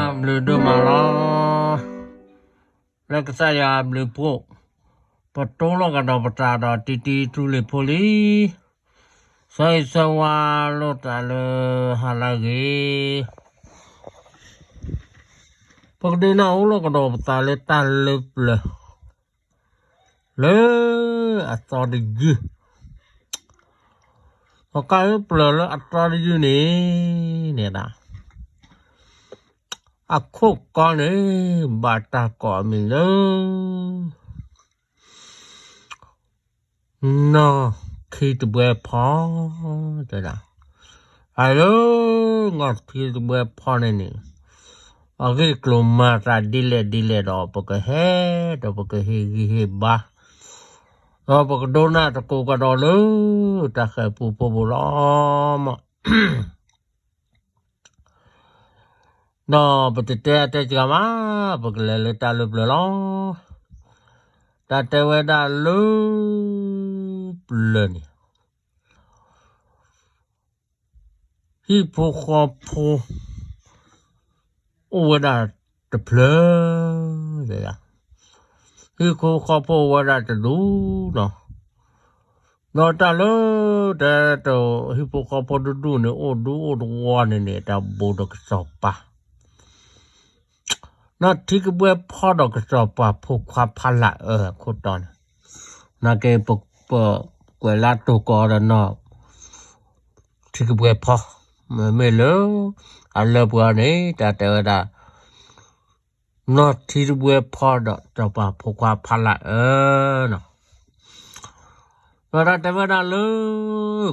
ဘျုးဒိၣ်မးလီၤ. လၢကစၢ်ယွၤအဘျုးအဖှိၣ်, ပတိလီၤကဒီးပသးဒီးတံတံထူလံၤဖိလံ, ဆၢဂ့ၤဆၢဝါလိာ်သးလၢဟါလၢအဂ့ၤ, ပကဒုးနၢ်ဟူလီၤကဒီးပသးလၢတၢ်လၢပျၢၤ လၢအသီတယုၢ်, ပကးလၢပျၢၤလၢအသီတယုၢ်န့ၣ်, န့ၣ်ဒၣ် အခိၣ်ကီန့ၣ် ဘၣ်တၢ်ကိးအမံၤလၢ နီၢ်ထံတဘှဲဖီ, တဲဒၣ်, အလၢ နီၢ်ထံတဘှဲဖီန့ၣ်န့ၣ်, အဂ့ၢ်ကျိၤမၤသးဒ်လဲၣ်ဒ်လဲၣ်ဒီး ပကဟဲ ဒီးပကဟ့ၣ်ဂံၢ်ဟ့ၣ်ဘါ, ဒီးပကဒိကနၣ်သကိးကဒီးလၢ တၢ်ဃၤပူဖိပူၤလီၤမး. ဒီးပတတဲအတဲစှၤမး, ပကလဲၤလၢတၢ်လၢပျၢၤလီၤ. တၢ်တဲဝဲဒၣ်လၢ ပျၢၤန့ၣ် ဟံၣ်ဖိဃီဖိ အိၣ်ဝဲဒၣ်တဖျၢၣ်, ဟံၣ်ဖိဃီဖိအိၣ်ဝဲဒၣ်တဒူၣ်နီၤ, ဒီးတၢ်လၢ တဲတ ဟံၣ်ဖိဃီဖိတဒူၣ်န့ၣ် အိၣ်ဒူအိၣ်တဝီန့ၣ်န့ၣ် တၢ်ဘူးဒီးကစီၤပၤ နီၢ်ထံကဘှဲဖီဒီးကစီၤပၤဖိခွါဖးလၢ်အၢခိၣ်တီန့ၣ်, နာ်က့ ပ ပကွဲးလၢတိၤကီးဒီးနီၢ် ထံကဘှဲဖီ, မ့မ့ၢ်လၢ အလၢပှဲၤန့ၣ် တၢ်တဲဝဲဒၣ် နီၢ်ထံကဘှဲဖီဒီးစီၤပၤဖိခွါဖးလၢ်အၢနီၤ, ဒီးတၢ်တဲဝဲဒၣ်လၢ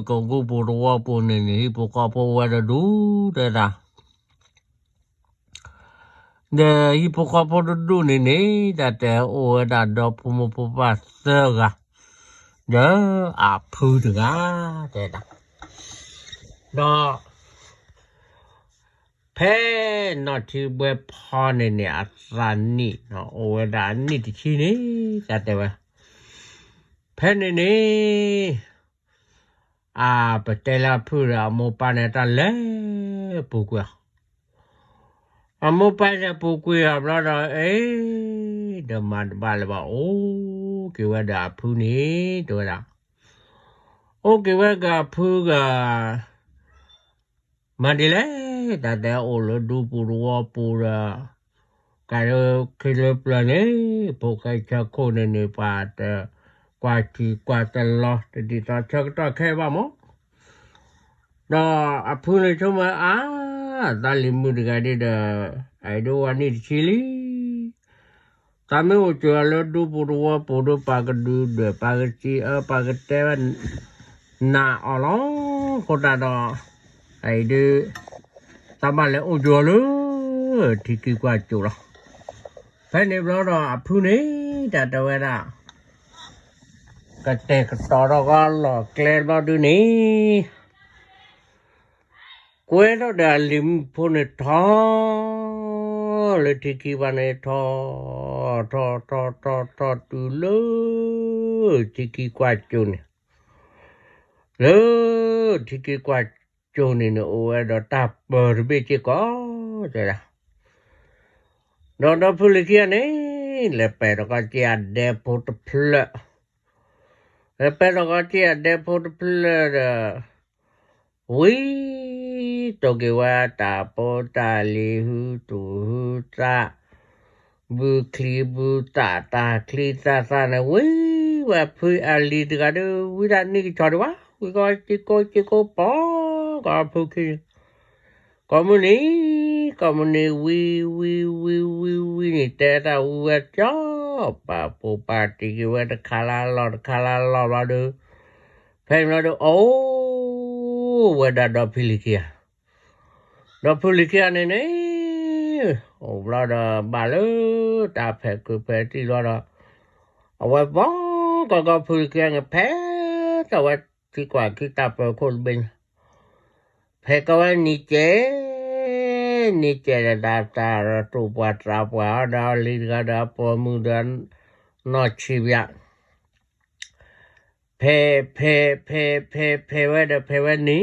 ကီၢ်ပူၤတဝီပူၤန့ၣ်န့ၣ် ဟံၣ်ဖိဃီဖိဝဲတဒူၣ်တဲဒၣ် ဒီးဟံၣ်ဖိဃီဖိတဒူၣ်န့ၣ်န့ၣ် တၢ်တဲအိၣ်ဝဲဒၣ်ဒီဖိမိၢ်ဖိပၢ်သၢဂၤ, ဒီးအဖုတဂၤ, တဲဒၣ်, ဒီး ဖဲနီၢ်ထံဘှဲဖီန့ၣ်န့ၣ် အသးနံၣ် အိၣ်ဝဲဒၣ်အနံၣ်တဆံန့ၣ် တၢ်တဲဝဲ, ဖဲန့ၣ်န့ၣ် အပတဲလၢအဖုဒီးအမိၢ်ပၢ်န့ၣ် တၢ်လဲၤပူၤကွံာ်အီၤ, အမိၢ်ပၢ်လဲၤပူၤကွံာ်အီၤဘျီဒီး အ့ ဒီးမၤတဘၣ်လၢၤဘၣ် အိၣ်က့ၤဝဲဒီးအဖုန့ၣ် တဲဝဲဒၣ်, အိၣ်က့ၤဝဲဒီးအဖုဂၤ မၤဒ်လဲၣ်, တၢ်တဲအိၣ်လၢဒူပူၤတဝီပူၤဒီး ကးလၢခ့လၢပျၢၤန့ၣ် ဖိၣ်ဃဲဆၢခိၣ်န့ၣ်န့ၣ် ပှၤတကွၢ်ထံကွၢ်တလီၤ တဒ်သိးဆၢကတီၢ်ခဲအံၤဘၣ်မး, ဒီးအဖုန့ၣ်ဆိကမိၣ်အါ သးလံၤမုၣ်တဂၤဒ်ဒီး အအံၤဒိးဝဲနံၣ်တဆံလံ သးမ့ၢ်အိၣ်စၢၤအီၤလၢဒူပူၤတဝီပူၤဒီး ပှၤကဒုးဒွဲၣ် ပှၤကစံးအၢ ပှၤကတဲဝဲ နးအီၤလီၤ. အဃိသတးဒီး အအံၤဒုး သးဘၣ်လဲၤအိၣ်စၢၤအီၤလၢ ထံခံကွၢ်စိးလီၤ. ဖဲန့ၣ်ဘျီဒီးအဖုန့ၣ် တၢ်တဲဝဲဒၣ် ကတဲာ်ကတီၤထီၣ်ကီးလီၢ်ကျဲဘျီဒုန့ၣ် ကွဲထီၣ်ဒီးအလံၤမုၣ်ဖိန့ၣ်ထီၣ် လၢထံခံဘၣ်န့ၣ်ထီၣ် ထီၣ်ထီၣ်ထီၣ်ထီၣ်တုၤလၢ ထံခံကွၢ်စိးန့ၣ် လၢထံခံကွၢ်စိးန့ၣ်န့ၣ် အိၣ်ဝဲဒီးတၢ်ပၢၤတဘ့ၣ်စ့ၢ်ကီး တဲဒၣ် ဒီးဒီဖုလံၤခံဂၤန့ၣ် လဲၤပဲာ်ထီၣ်ကီးက့ၤအဒဲဖိတဖျၢၣ်, လဲၤပဲာ်ထီၣ်ကီးက့ၤအဒဲဖိတဖျၢၣ်ဒီး ဝံ တိၢ်က့ၤဝဲတၢ်ဖိတၢ်လံၤဟုသူၣ်ဟုသး ဘုချံဘုသၣ်တၢ်ချံသၣ်သၣ်န့ၣ် ဝံဝဲဖုအလံၤတဂၤဒီး ဝံဒၣ်နံၣ်ကဆီဒံးဘၣ် ဝံကီးစ့ကိးစ့ကိးပိာ်ကီးဖုခံ ကိးမုၢ်နံၤ ကိးမုၢ်နံၤ ဝံ ဝံ ဝံ ဝံ ဝံန့ၣ် တဲတၢ်ဝံဝဲကၠီ ပာ်ဖှိၣ်ပာ်တံၢ်က့ၤဝဲတခါလၢလီၢ်တခါလၢလီၢ်ဘျီဒီး ဖဲန့ၣ်ဘျီဒီး အိၣ်ဝဲဒၣ်ဒီဖုလံၤခံဂၤ ဒီဖုလံၤခံဂၤန့ၣ်န့ၣ် အိၣ်ဘျီဒီးဘၣ်လၢတၢ်ဖဲးခုးဖဲးတံၢ်ဘျီဒီး အဝဲပိာ်ကီးကီးဖုလံၤခံဂၤန့ၣ် ဖဲထီၣ်ဝဲထံကွၢ်ခံတၢ်ပၢၤခိၣ်တဘ့ၣ်န့ၣ် ဖဲကီးဝဲနံၤကဲး နံၤကဲးဒီးတၢ်သးတတူၢ်ပှၤသးပှၢ်အီၤဒီးလံၤတဂၤဒီးအပိာ်မုၣ်ဒီး နီၢ်ဆံးဘျး ဖဲး ဖဲး ဖဲး ဖဲး ဖဲးဝဲဒီးဖဲးဝဲနံၤ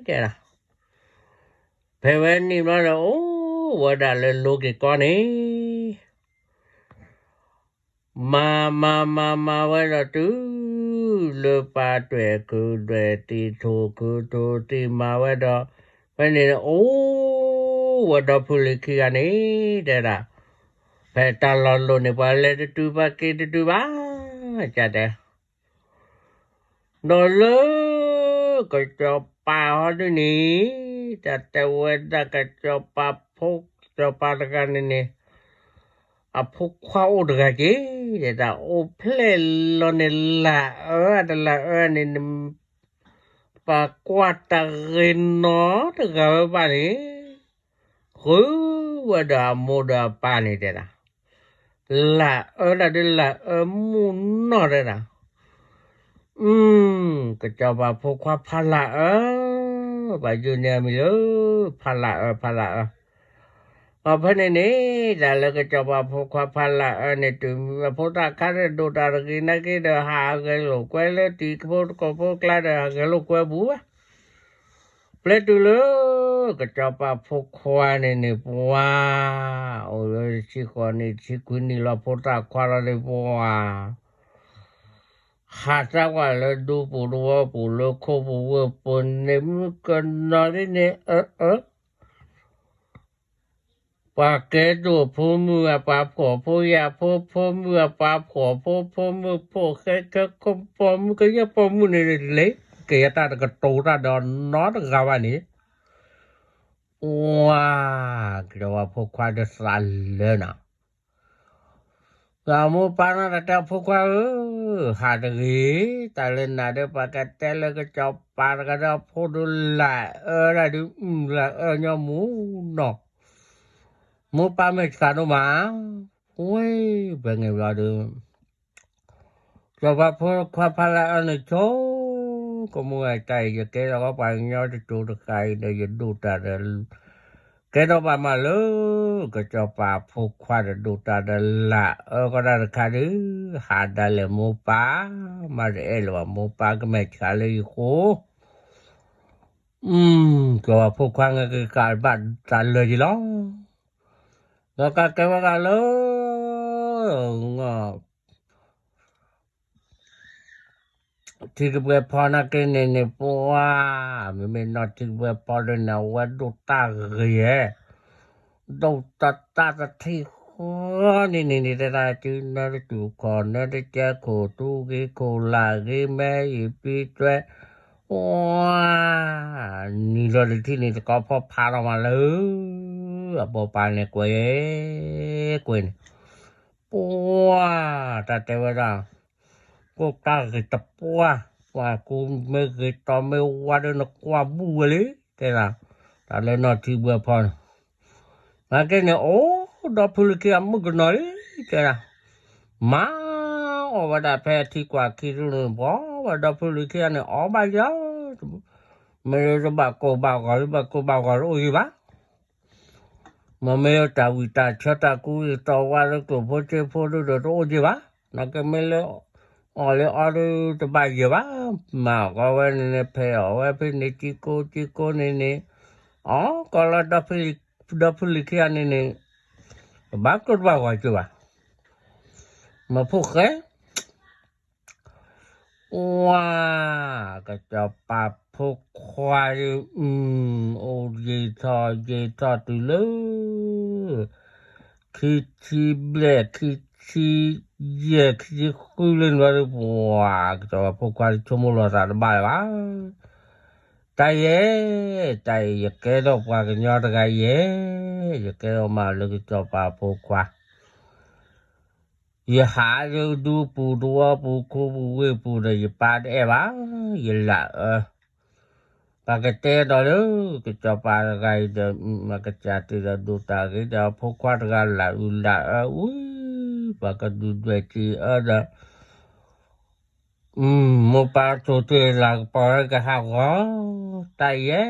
တဲဒၣ် ဖဲးဝဲနံၤဘျီဒီး အိၣ် အိၣ်ဝဲဒၣ်လၢလိၤက့ၤကီန့ၣ် မၤမၤမၤမၤဝဲဒီးတုၤ လၢပှၤတွဲၣ်ခုးတွဲၣ်တံၤ ထိၣ်ခုးထိၣ်တံၤ မၤဝဲဒီး ဖဲန့ၣ်အိၣ်ဝဲဒီဖုလံၤခံဂၤန့ၣ် တဲဒၣ် ဖဲတၢ်လီၢ်လိၤန့ၣ် ပှၤလဲၤတတုၤ ပှၤက့ၤတတုၤဘၣ် ကတဲ ဒီးလၢ ကစီၤပၤဟီဒုန့ၣ် တၢ်တဲဝဲဒၣ်ကစီၤပၤဖိ ကစီၤပၤတဂၤန့ၣ်န့ၣ် အဖိခွါအိၣ်တဂၤက့ၤ တဲဒၣ်အိၣ်ဖျဲၣ်လီၤန့ၣ် လၢအၢတလၢအၢန့ၣ် ပှၤကွၢ်တၢ်ဂ့ၤနီတဂၤဝဲဘၣ်န့ၣ် ဃုဝဲဒီးအမိၢ်ဒီးအပၢ်န့ၣ်တဲဒၣ် လၢအၢဒၣ်ဒ်လၢအၢမုၢ်နီၢ်တဲဒၣ် အု ကစီၤပၤဖိခွါဖးလၢအၢ ပှၤယုၢ်န့ၢ်အမံၤလၢ ဖးလၢအၢ ဖးလၢအၢ အဖဲန့ၣ်န့ၣ် တၢ်လၢကစီၤပၤဖိခွါဖးလၢအၢန့ၣ် တုၤမ့ၢ်အဖိသၣ်ခါဒီးဒိၣ်တၢ်တဂ့ၤနာ်က့ဒီး ဟးဂဲၤလိာ်ကွဲလၢတံၤဖိသကိးဖိကျါဒီး ဟးဂဲၤလိာ်ကွဲပူၤဝဲ ပျဲတုၤလၢ ကစီၤပၤဖိခွါန့ၣ်န့ၣ် ပှၤ အိၣ်လၢဆံဃိးနံၣ် ဆံခွံနံၣ်လီၤ ဖိသၣ်ခွါလီၤန့ၣ် ပှၤ ဟးတၢ်ကွၢ်လၢဒူပူၤသဝီပူၤ လၢခိပူၤဝ့ၢ်ပူၤန့ၣ် မုၣ်ကနီၤဒ်န့ၣ် အၢ အၢ ပှၤကဲဒိၣ်ဖိမုၣ်အပှၤဖှီၣ်ဖိယာ်ဖိ ဖိမုၣ်အပှၤဖှီၣ်ဖိ ဖိမုၣ်ဖိၣ်ဃဲ ခဲခိၣ်ပိာ်မုၣ် ကယဲၢ်ပိာ်မုၣ်န့ၣ်လဲၤ ကယဲၢ်တၢ်တကတိၤတၢ်ဒီးနီတဂၤဘၣ်န့ၣ် ဝါ ကစီၤပၤဖိခွါတသးလၢနၤ ဒီးမိၢ်ပၢ်နီၢ်တတဲ ဖိခွါဧၢ, ဟးတဂ့ၤ, တၢ်လၢနၤဒီး ပှၤကတဲလၢကစီၤပၤတဂၤဒီး အဖိဒုးလၢအၢဒၣ်ဒုး လၢအၢညီမူနီၢ်, မိၢ်ပၢ်မဲာ်ဆှးဒိၣ်မး, ဝဲ ပှဲၤန့ၣ်ဘျီဒီး စီၤပၤဖိခွါဖးလၢအၢန့ၣ်ဆိ ကမိၢ်ဂၤတၢ်အံၤ ယကဲထီၣ်ပှၤကညီတစိၤတဃၣ်အံၤဒီး ယဒိၣ်တၢ်ဒီး ကဲထီၣ်ဘၣ်မးလၢ ကစီၤပၤဖိခွါဒီးဒိၣ်တၢ်ဒီးလၢအၢကီးတၢ်တခါဒီး ဟးဒၣ်လဲာ်မိၢ်ပၢ်, မၤတအဲၣ်လၢၤဘၣ်မိၢ်ပၢ်ကမဲာ်ဆှးလၢယဃိ, စီၤပၤဖိခွါငဲကကးဘၣ်တၢ်လၢာ်ယံၤလီၤ, ဒီးကးကဲဝဲဒၣ်လၢ ထံကဘှဲဖီနာ်က့န့ၣ်န့ၣ် ပှၤ, မ့မ့ၢ်နီၢ်ထံကဘှဲဖီဒ်န့ၣ် အဝဲဒိၣ်တၢ်ဂ့ၤဧဲ, ဒိၣ်တၢ်တၢ်တထံၣ်ဃီန့ၣ်န့ၣ်န့ၣ် တဲဒၣ်စု နၢတစူၢ်ခီၣ် နၢတကဲခိၣ် သူဂ့ၤခိၣ်လၢ်ဂ့ၤ မဲအံၤပံသွဲ, ပှၤ, နံၤလီၤတထံၣ်န့ၣ် တကီဖီဖးထီၣ်မးလၢ အမိၢ်ပၢ်န့ၣ်ကွဲး, ကွဲးန့ၣ် ပှၤ, တၢ်တဲဝဲဒၣ်, ကိၣ်တၢ်ဂ့ၤတပှၢ်, ပှၤကူမ့ၢ်ဂ့ၤတီမ့ၢ်ဝါဒီးနကွၢ်ဘူၣ်ဝဲလံ, တဲဒၣ်, တၢ်လၢနီၢ်ထံဘှဲဖီန့ၣ်, နာ်က့န့ၣ် အိၣ်ဒီဖုလံၤခံဂၤမုၣ်ကနီၤလံ, တဲဒၣ်, မၤအီၣ်ဝဲဒၣ်ဖဲအထံကွၢ်ခံဒူၣ်န့ၣ် ပှၤဝဲဒီဖုလံၤခံဂၤန့ၣ် အီၣ်ဘၣ်ယၤ, မ့ၢ်တဘၣ်ကိၢ်ဘၣ်ဂီၤ တဘၣ်ကိၢ်ဘၣ်ဂီၤတအိၣ်ယံၤဘၣ် မ့မ့ၢ်တၢ်ဝံၣ်တၢ်ဆၢတၢ်ကူတၢ်ဝါလၢကျိၣ်ဖိစ့ဖိဒုဒီးတအိၣ်က့ၤဘၣ်, နာ်က့မ့ၢ်လၢ အီၣ်လၢအီဒုတဘၣ်ယဲၢ်ဘၣ်, မၤအီၣ်ကီးဝဲန့ၣ်န့ၣ် ဖဲအီၣ်ဝဲဖဲန့ၣ် ကံကိကံကိန့ၣ်န့ၣ်, အီၣ်ကီးလၢ ဒီဖုလံၤခံဂၤန့ၣ်န့ၣ်, တဘၣ်ကျိၣ်တဘၣ်ဂီၤက့ၤဘၣ်, မ့ၢ်ဖိၣ်ဃဲ ဝါ, ကစီၤပၤဖိခွါဒီး, အိၣ်ယံာ်ထီၣ်ယံာ်ထီၣ်တုၤလၢ ခံဆံဘျဲၣ် ခံဆံယဲၢ် ခံဆံဃုလၢန့ၣ်ဘျီဒီး ပှၤ, ကစီၤပၤဖိခွါဒီးဆိကမိၣ်လီၤသးတဘၣ်လၢၤဘၣ်, တၢ်ယဲ, တၢ်အံၤယကဲထီၣ်ပှၤကညီတဂၤယဲ, ယကဲထီၣ်မးလၢကစီၤပၤဖိခွါ ယဟးလၢဒူပူၤသဝီပူၤခိပူၤဝ့ၢ်ပူၤဒီး ယပၢ်တအဲၣ်ဘၣ်, ယလၢအၢ, ပှၤကတဲဒီးလၢ ကစီၤပၤတဂၤအံၤဒီး မၤကစၢ်တ့ၢ်ဒီးဒိၣ်တၢ်ဂ့ၤဒီး ဖိခွါတဂၤလၢအုးလၢအၢဝံၤ, ပှၤကဒုးဒွဲၣ်စံးအၢဒီး မိၢ်ပၢ်ဆိၣ်တ့ၢ်လၢကပီၤလၢကဟးဂီၤ, တၢ်ယဲ,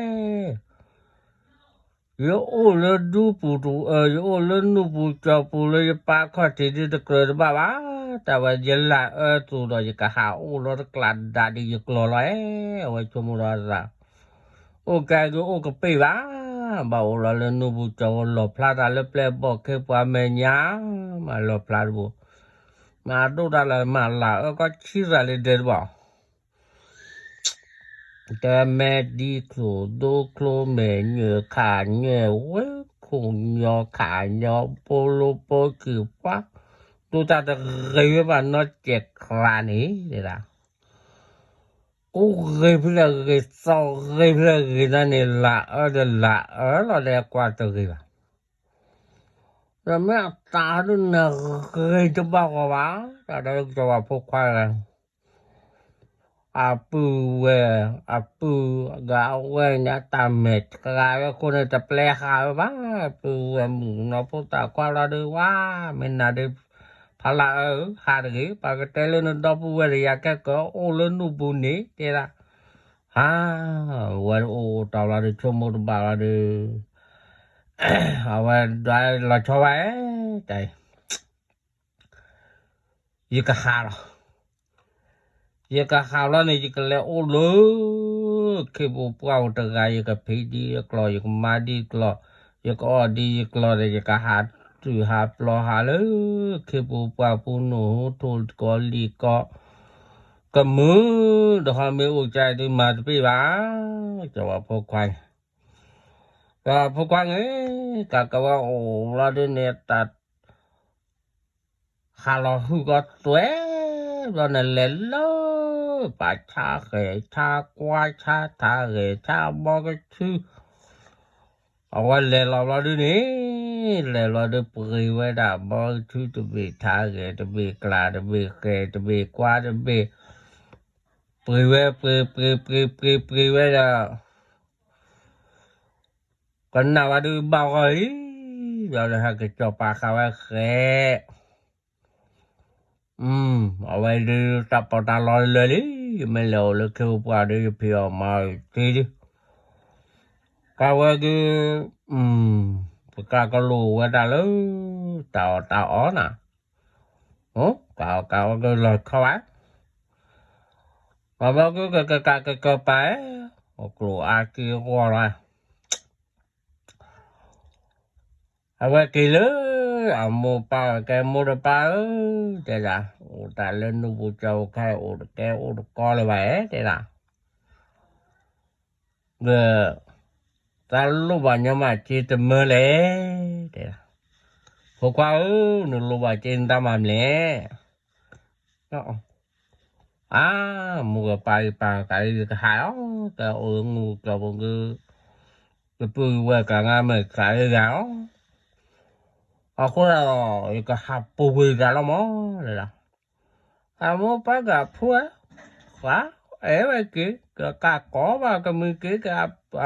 ယအိၣ်လၢဒူပူၤတ, ယအိၣ်လၢနူၢ်ပူၤကၠီပူၤလၢယပၢ်ခီၣ်ထံးဒ်တကြၢးတဘၣ်ဘၣ်, တၢ်ဝဲယလၢအၢသူၣ်ဒီး ယကဟးအိၣ်လီၤတကျးဒၣ်ဒ်ယကျီၤလီၤဧဲ, အဝဲဆိကမိၣ်လီၤသး, အိၣ်ကဲဒုးအိၣ်ကပ့ၢ်ဘၣ် ဘၣ်အိၣ်လီၤလၢနူၢ်ပူၤကၠီၤ လီၢ်ဖျါတၢ်လၢပျဲၢ်ဘီၣ်ခ့ပှၤမဲာ်ညါ, မၤလီၢ်ဖျါတဘိ, မၤဒိၣ်တၢ်လၢမၤလၢအၢကီၢ်ဆံသးလံဒဲးတဘၣ် တမဲာ်ဒံချိၣ်ဒိချိၣ်မဲာ်ညၣ်ခးညၣ်ဝဲ, ခိၣ်ညီခးညီပိလိပိခံပှၤ, ဒိၣ်တၢ်တဂ့ၤဝဲဘၣ်နီတစဲးခရးန့ၣ်ဒဲး, ကူဂ့ၤဖဲလဲၣ်ဂ့ၤ သီဂ့ၤဖဲလဲၣ်ဂ့ၤန့ၣ် လၢအၢဒီးလၢအၢလီၤဒီးကွၢ်တဂ့ၤဘၣ် ဒီးမ့ၢ်အသးဒုးနဂ့ၤတဘၣ်ဂီၤဘၣ်, တၢ်ဒီးကစီၤပၤဖိခွါဂၤ, အပုၢ်ဝဲၢ်, အပုၢ်ဂၤအဝဲၢ်ညါတၢ်မဲာ်တဂၤဝဲအဃိန့ၣ် တပျဲဟးဝဲဘၣ်, ပုၢ်ဝဲၢ်မုၣ်နီၢ်ဖိသၣ်ခွါလီၤဒုးဝါ, မ့ၢ်နၤဒုး, ဖးလၢအၢ ဟးတဂ့ၤ, ပှၤကတဲလၢနဒီပုၢ်ဝဲၢ်ဒီးယၤကဲကၢအိၣ်လၢနူၢ်ပူၤန့ၣ် တဲဒၣ် ဟါ, ဝဲအိၣ်အိၣ်တီၢ်လီၤဒုး ဆိကမိၣ်တဘၣ်လီၤဒုး, အဝဲဒၣ်လီၤဆီဝဲ, တၢ်အံၤ, ယကဟးလီၤ, ယကဟးလီၤန့ၣ် ယကလဲၤအိၣ်လၢ ခ့ပူၤပှၢ်ပူၤတဂၤ ယကဖံးဒ်အကျိၤ ယကမၤဒ်အကျိၤ, ယကအီၣ်ဒ်ယကျိၤဒီး ယကဟးတုၤဟးပျီဟးလၢ ခ့ပူၤပှၢ်ပူၤ နူၢ်ဟူထိၣ်ကီၤလံၢ်ကီၤ ကမုာ်, ဒီးဟီမ့ၢ်အိၣ်ကၢဒုးမၤတပ့ၢ်ဘၣ်, ကစီၤပၤဖိခွါန့ၣ်, ကစီၤပၤဖိခွါန့ၣ်, ကကဝဲအိၣ်လီၤဒုးန့ၣ် တၢ် ဟးလီၤဟုၣ်ကီသွဲဘျီန့ၣ် လဲၤလၢ ပာ်ဆါဃဲၤဆါကွၢ်ဆါထးဂဲၤဆါဘီကဆူ, အဝဲလဲၤလီၤဘျီဒုးန့ၣ်, လဲၤလီၤဒုး ပှ့ၤဝဲဒၣ်ဘီကဆူတဘ့ၣ် ထးဂဲၤတဘ့ၣ် ကျးတဘ့ၣ် ဃဲၤတဘ့ၣ် ကွၢ်တဘ့ၣ်, ပှ့ၤဝဲ ပှ့ၤ ပှ့ၤ ပှ့ၤ ပှ့ၤ ပှ့ၤဝဲဒီး ကနၣ်ဝဲဒုးဘၣ်ဂီၢ်အံၤ, ဒီးဟဲကစီၤပၤဃာ်ဝဲဃဲၤ, အဝဲဒုးတၢ်ပီးတၢ်လီလၢာ်လံ, ယမ့ၢ်လဲၤအိၣ်လၢခ့ပူၤပှၢ်ဒီး ယဖံးအီၣ်မၤအီၣ်သ့ဒုး, ကးဝဲဒုး, ပကးကလိာ်ဝဲဒၣ်လၢ တၢ်အီၣ်တၢ်အီနၤ, ကးကးဝဲကလီၤဆီဝဲ, ပှၤဘီကုကကကးကကပၤ, အကျိၤအါက့ၤဂီၢ်လီၤ အဝဲက့ၤလၢ အမိၢ်ပၢ်ကဲ မိၢ်တပၢ်ဧၢ, တဲဒၣ်, အိၣ်တၢ်လၢနူၢ်ပူၤကၠီၤပူၤခါ အိၣ်တကဲအိၣ်တကီလၢၤဘၣ်ဧါ တဲဒၣ်, ဒီး တၢ်လိၣ်ဘၣ်ညီမ့ၢ်စ့တမၢလဲၣ်, တဲဒၣ်, ဖိခွါဧၢ, နလိၣ်ဘၣ်စ့နတၢ်မၤမလဲၣ် အါ, မိၢ်ကပၢ်အံၤပၢ်ကးအံၤကဟးလီၤ, ကအိၣ်မူကီၢ်ပူၤက, ကပုၢ်ဝဲၢ်ကၤငါမဲာ်ချးအံၤဂၤလီၤ, အဃိဒီး ယကဟးပူၤကွံာ်ဂၤလီၤမး, တဲဒၣ်, အမိၢ်ပၢ်ကးဖိဧၢ, အဲၣ်ဝဲက့ၤ ကကးကိးဘၣ်ကမုာ်က့ၤက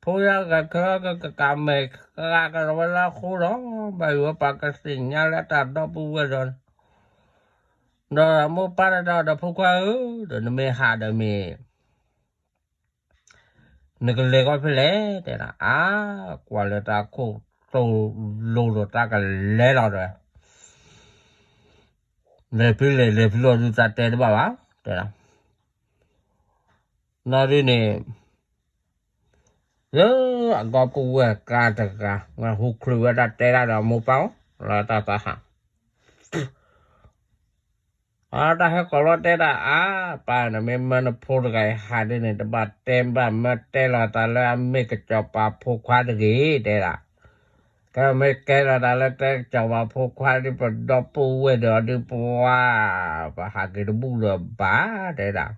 ဖိယါဂၤခဲ ကကးမဲာ်ချးကဒီးဝဲလၢအဃိဒီး ဘၣ်ယိၣ်ပှၤကသ့ၣ်ညါလၢတၢ်ဒီပုၢ်ဝဲၢ်ဒီး ဒီးမိၢ်ပၢ်တၢ်ဒီးဖိခွါဧၢ, ဒီးနမ့ၢ်ဟးဒီးမ့ၢ် နကလဲၤကီၢ်ဖဲလဲၣ် တဲဒၣ်, အါ, ကွၢ်လၢတၢ်ခိၣ်တိၢ်လိၤဒီးတၢ်ကလဲၤလီၤဒီး လဲၤဖဲလဲၣ် လဲၤဖဲလဲၣ်ဒုးတၢ်တဲတဘၣ်ဘၣ်, တဲဒၣ်, နီၢ်ဒုန့ၣ် လၢအဒီပုၢ်ဝဲၢ်ကျါတဂၤ ဟူချုးဝဲဒၣ်တဲဒၣ်ဒီးမိၢ်ပၢ်အိၣ် လၢတၢ်သးဟး အတၢ်ဟဲကိးလီၤတဲဒၣ်အါပၢ်န့ၣ် မ့ၢ်မၢနဖိတဂၤအံၤဟးဒ်န့ၣ် တဘၣ်တဲဘၣ်မၢတဲလီၤတၢ်လၢအမ့ၢ်ကစီၤပၤဖိခွါတဂ့ၤ တဲဒၣ်, ကမ့ၢ်ကဲလီၤတၢ်လၢတဲကစီၤပၤဖိခွါဒ်ပဒီပုၢ်ဝဲၢ်ဒီးဒုးပှၤ ပဟးက့ၤတဘူၣ်လၢၤဘၣ် တဲဒၣ်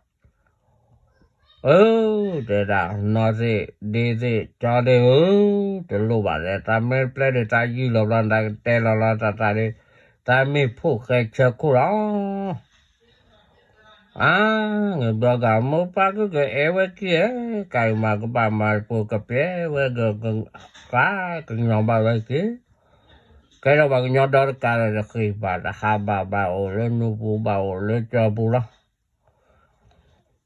အၢ တဲဒၣ် နီၢ်သ့ၣ် ဒ့သ့ၣ် ကၠီသ့ၣ်ဧၢ, တလိၣ်ဘၣ်ဒီး တၢ်မ့ၢ်ပျဲဒီးတၢ်ယုၢ်လီၤဘျီ တၢ်ကတဲလီၤလီၤတၢ်တၢ်ဒီး တၢ်မ့ၢ်ဖိၣ်ဃဲဆၢခိၣ်လီၤ. အါ ဂ့ၤဘျီဂၤ မိၢ်ပၢ်ကကအဲၣ်ဝဲက့ၤဧၢ, ကၤယမၤကဘၣ်မၤပှိၤကပျဲဝဲဂၤ ကညီဘၣ်ဝဲက့ၤ, ကဲထီၣ်ပှၤကညီဒီတကးဒီး တဃ့ဘၣ်တဟးဘၣ် ဘၣ်အိၣ်လၢနူၢ်ပူၤ ဘၣ်အိၣ်လၢကၠီပူၤလီၤ.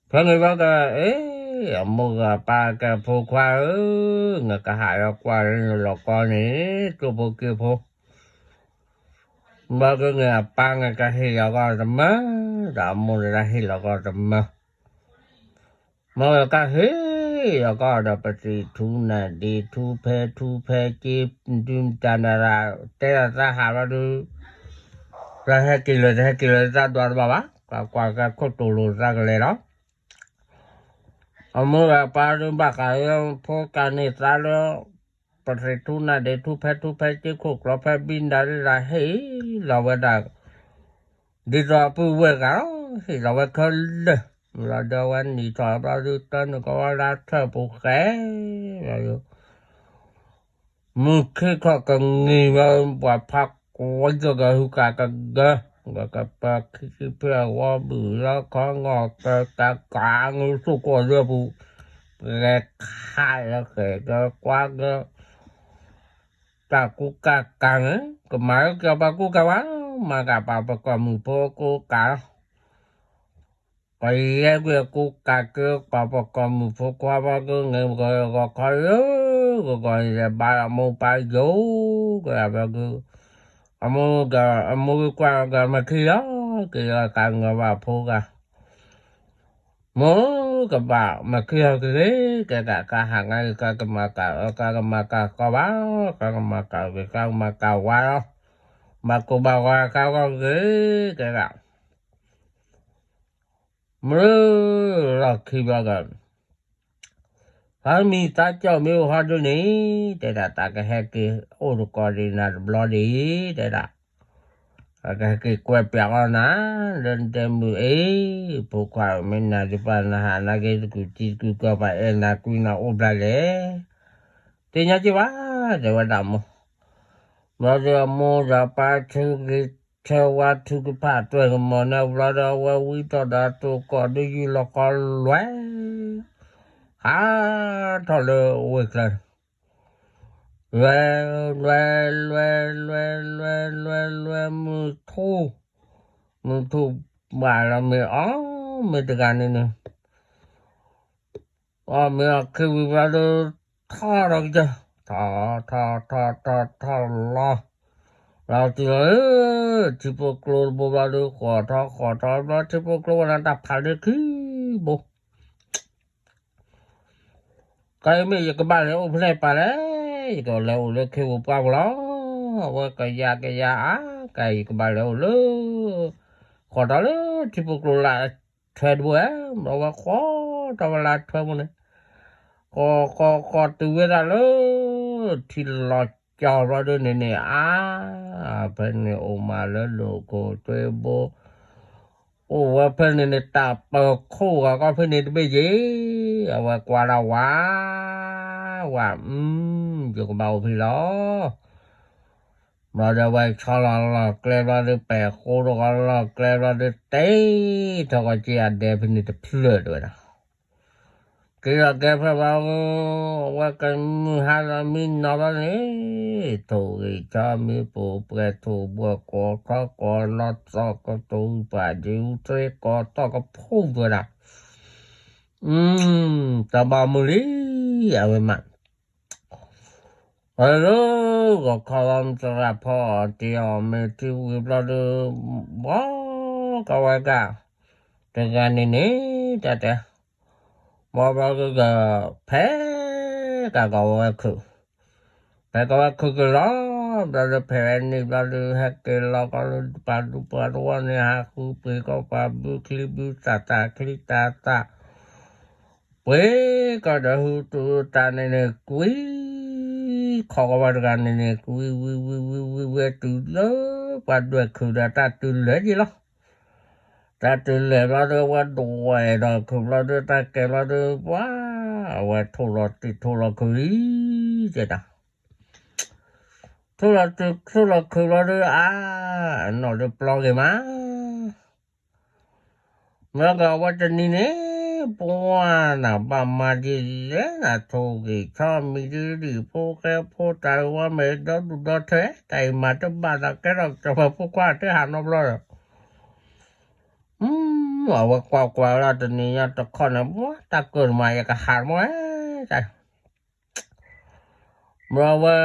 ဖဲန့ၣ်ဘျီက အ့ အမိၢ်ဂၤပၢ်ကဲဖိခွါဧၢ, နကဟးလီၤကွၢ်လၢနလီၢ်ကီၢ်န့ၣ် ကၠိဖိက့ၢ်ဖိ, ဘျီကန့ၣ်အပၢ်န့ၣ်ကဟ့ၣ်လီၤကီၢ်တမၢ, ဒီးအမိၢ်န့ၣ်တဟ့ၣ်လီၤကီၢ်တမၢ, မ့ၢ်ကဟ့ၣ် ယကီၢ်ဒီးပသံၣ်ထူနၢ်ဒ့ထူဖဲထူဖဲက့ ဒုးတၢ်နၢ်ရၣ် တဲဒၣ်သးဟးဘျီဒုး သးဟဲက့ၤလၢတဟဲက့ၤလၢတၢ်ဒွးတဘၣ်ဘၣ် ကွၢ်ကွၢ်ကဲခိၣ်တိၤလိာ်သးကလဲၤလီၤ. အမိၢ်ဂၤပၢ်ဒုးဘၣ်ဃးလၢဖိကးန့ၢ်သးလၢ ပသံၣ်ထူနၢ်ဒ့ထူဖဲထူဖဲက့ခိၣ်ကျီဖဲဘံနၤဒုးဒၣ်ဟ့ၣ်လီၤဝဲဒၣ် ဒ်သိးအပုၢ်ဝဲၢ်ဂၤလီၤ ဟ့ၣ်လီၤဝဲခဲလၢာ် လီၤဒီးဝဲနံၣ်ထီၣ်ဘျီဒုးတၢနုာ်ကီဝဲလၢထၢၣ်ပူၤဃဲ လီၤဒုး မုၢ်ခ့ခီၣ်ကငံၤဘျီ ပှၤဖးကွံကဂၤဟုကးကဂၤ ဂၤကပၢၤခံဆံဖျၢၣ်အဂီၢ်ဘုၣ်လီၤခီငီၢ်ကကးကးငုသိၣ်ကီၢ်လၢပူၤ ပှဲၤခးလၢဃဲၤကကွၢ်က တၢ်ကူကၤကၤန့ၣ် ကမၤလၢကပှၤကူကၤဝဲ မၤကၤပှၤပကီၢ်မုၣ်ဖိကူကၤလီၤ. ပယဲကွံာ်ကူကၤက့ၤပှၤပကီၢ်မုၣ်ဖိခွါဘျီက့ၤ ဂီၤခီယိၤ ဂီၤဂီၤန့ၣ် ဘၣ်အမိၢ်ပၢ်ယိၤ ကဘျီက့ၤ အမိၢ် အမိၢ်ဝံကွၢ်ကမၤခံလီၤ က့ၤလီၤကၤငၢဘၣ်ဖိဂၤ မိၢ်ကဘၣ်မၤခံလီၤက့ၤ ကဲကးကဟးငါကကမၤကၤ ကကမၤကၤကီဘၣ် ကကမၤကၤက့ၤ ကကမၤကၤဝါလီၤ ဘၣ်ကိၢ်ဘၣ်ဂီၤကါဂီၢ်က့ၤ ကဲကး မုၢ်လီၤခံဘျီက ဖးမံၤသးကၠီၣ်မ့ၢ်အိၣ်ဟီဒုန့ၣ် တဲဒၣ်တၢ်ကဟဲက့ၤအိၣ်တကိးဒံးနၤတဘျီဒံး တဲဒၣ် အကဟဲက့ၤကွဲးပျးအီၣ်နၤ လၢနတဲမုၢ်အ့ၣ် ဖိခွါမ့ၢ်နၤဒုးပှၤနဟးနၤက့ၤတကုာ်တံၤတကုာ်ကီၢ်ပှၤအဲၣ်နၤကွံနၤအိၣ်ဘျါလဲၣ် သ့ၣ်ညါက့ၤဘၣ် တဲဝဲဒၣ်မိၢ် ဘျီဒီးအမိၢ်ဒီးပၢ်ထုက့ၤ ထၢဝါထုကဖၣ်တွဲၢ်ကမီၤန့ၣ်ဘျီဒီး အဝဲဝံထီၣ်ဒီးတိၢ်ကီၢ်ဒုးယုၢ်လီၤကီလွဲၢ် ဟးထီၣ်လၢဝ့ၢ်ချၢ လွဲၢ် လွဲၢ် လွဲၢ် လွဲၢ် လွဲၢ် လွဲၢ် မုၢ်ထူၣ် မုၢ်ထူၣ်ဘၣ်လီၤမ့ၢ်အီၤ မ့ၢ်တဂၤန့ၣ်န့ၣ် အီၣ်မ့ၢ်အီၤခံဝံၤဘျီဒီး ထီၣ်ဒီးကစၢၢ် ထီၣ် ထီၣ် ထီၣ် ထီၣ် ထီၣ်လီၤ လီၤတုၤလီၤ ထံဖိကျိတဘိဘျီဒီး ဃီၣ်ထီၣ် ဃီၣ်ထီၣ်ဘျီ ထံဖိကျိဝဲဒၣ်တၢ်ဖးလၢခံဘိ ကဲမ့ၢ်ယကဘၣ်လဲၤအိၣ်ဖဲလဲၣ်ပၢ်လဲၣ် ယကလဲၤအိၣ်လၢခ့ပူၤပှၢ်ပူၤလီၤ အဝဲကယၤကယၤအါ ကဲယကဘၣ်လဲၤအိၣ်လၢ ဃီၣ်ထီၣ်လၢထံဖိကျိလၢထွဲတဘိဧၢ ဘျီဝဲဃီၣ်ထီၣ်ဝဲလၢထွဲဘိန့ၣ် ဃီၣ်ဃီၣ်ဃီၣ်တုၤဝဲဒၣ်လၢ ထံလီၤကၠီဘျီဒုန့ၣ်န့ၣ် အါ ဖဲန့ၣ်အိၣ်မးလၢလိာ်ခိၣ်သွ့ဘိ အိၣ်ဝဲဖဲန့ၣ်န့ၣ် တၢ်ပၢၤခိၣ်ဂၤကီၢ်ဖဲန့ၣ်တဘ့ၣ်ယ့ၣ် အဝဲကွၢ်ဒၣ်ဝဲ ဝဲ အု ယကဘၣ်အိၣ်ဖဲလီၤ ဘျီဒီးဝဲဆီလီၤလီၢ်ကျဲဘျီဒီး ပဲာ်ဃိဒီးကီၢ်လီၢ်ကျဲဘျီဒီး တ့ထီၣ်ကီၢ်က့အဒဲဖဲန့ၣ်တဖျၢၣ်တဝဲဒၣ် က့ၤထီၣ်ကဲဖဲဘျီ အဝဲကမုၢ်ဟါလီၤမံနီၤဘျီန့ၣ် ထိၣ်ဂံၢ်ဆီမံပူၤ ပှဲၤထူၣ်ဘှီၣ်ကိးထီၣ်ကိးလီၤသီၣ်ကတိၤပာ်ဒုးသ့ကိးထီၣ်ကဖှိၣ်တဝဲဒၣ် တၢ်ဘၣ်မုၢ်လံ အဝဲမး အလၢ ဂီၤခီလီၤမတရၢ်ဖီအီၤတ့ၢ်အီၤမ့ၢ်ထံဝံၤဘျီဒီး ဘှီကဝဲၤကၢ် တဂၤန့ၣ်န့ၣ် တၢ်တဲ ဘှီဘျီဒီး ဖဲကကဝဲၤခုၣ် ဖဲကဝဲၤခုၣ်ကလီၤ ဘျီဒီးဖဲဝဲန့ၣ်ဘျီဒီး ဟဲက့ၤလီၤကီးလၢပှၤဒူပှၤတဝီန့ၣ် ဟးဃုပှ့ၤကီးပှၤဘုချံဘုသၣ်သၣ်ချံတၢ်သၣ် ပှ့ၤကီးဒီးဟုသူတၢ်န့ၣ်န့ၣ် ကွံ ခီကဝဲၤတဂၤန့ၣ်န့ၣ် ကွံဝံဝံဝံဝံဝံဝဲတုၤလၢ ပှၤဒွဲၣ်ခုၣ်ဒီးတၢ်တုၤလဲၤယ့ၣ်လီၤ တၢ်တုၤလဲၤဘျီဒီး အဝဲဒွဲၣ်ဒီးခုၣ်ဘျီဒီး တၢ်ကဲဘျီဒီး ပှၤ အဝဲထိၣ်လီၤတုၤထိၣ်လီၤခုၣ်လံ တဲဒၣ် ထိၣ်လီၤတုၤထိၣ်လီၤခုၣ်ဘျီဒီး အါ အနီၢ်ဒီးပျီဂ့ၤမး မ့ၢ်ကဝဲတနံၤန့ၣ် ပှၤနဘၣ်မၤဒ်လဲၣ်နထိၣ်ဂံၢ်ဆီမံၤဒ်ဒ်ဖိဃဲဖိတၢ်ဝဲမ့ၢ်ဒီဒူၣ်ဒီထၢ တၢ်အံၤမၤတဘၣ်သးကဲထီၣ်ကစီၤပၤဖိခွါတဟးနီတဘျီဒီး အဝဲကွၢ်ကွၢ်ဝဲဒၣ်တနံၤညါတခီန့ၣ် ပှၤတၢ်ကၢၢ်တမး ယကဟးတမီၢ်ဝဲ တၢ် ဘျီဝဲ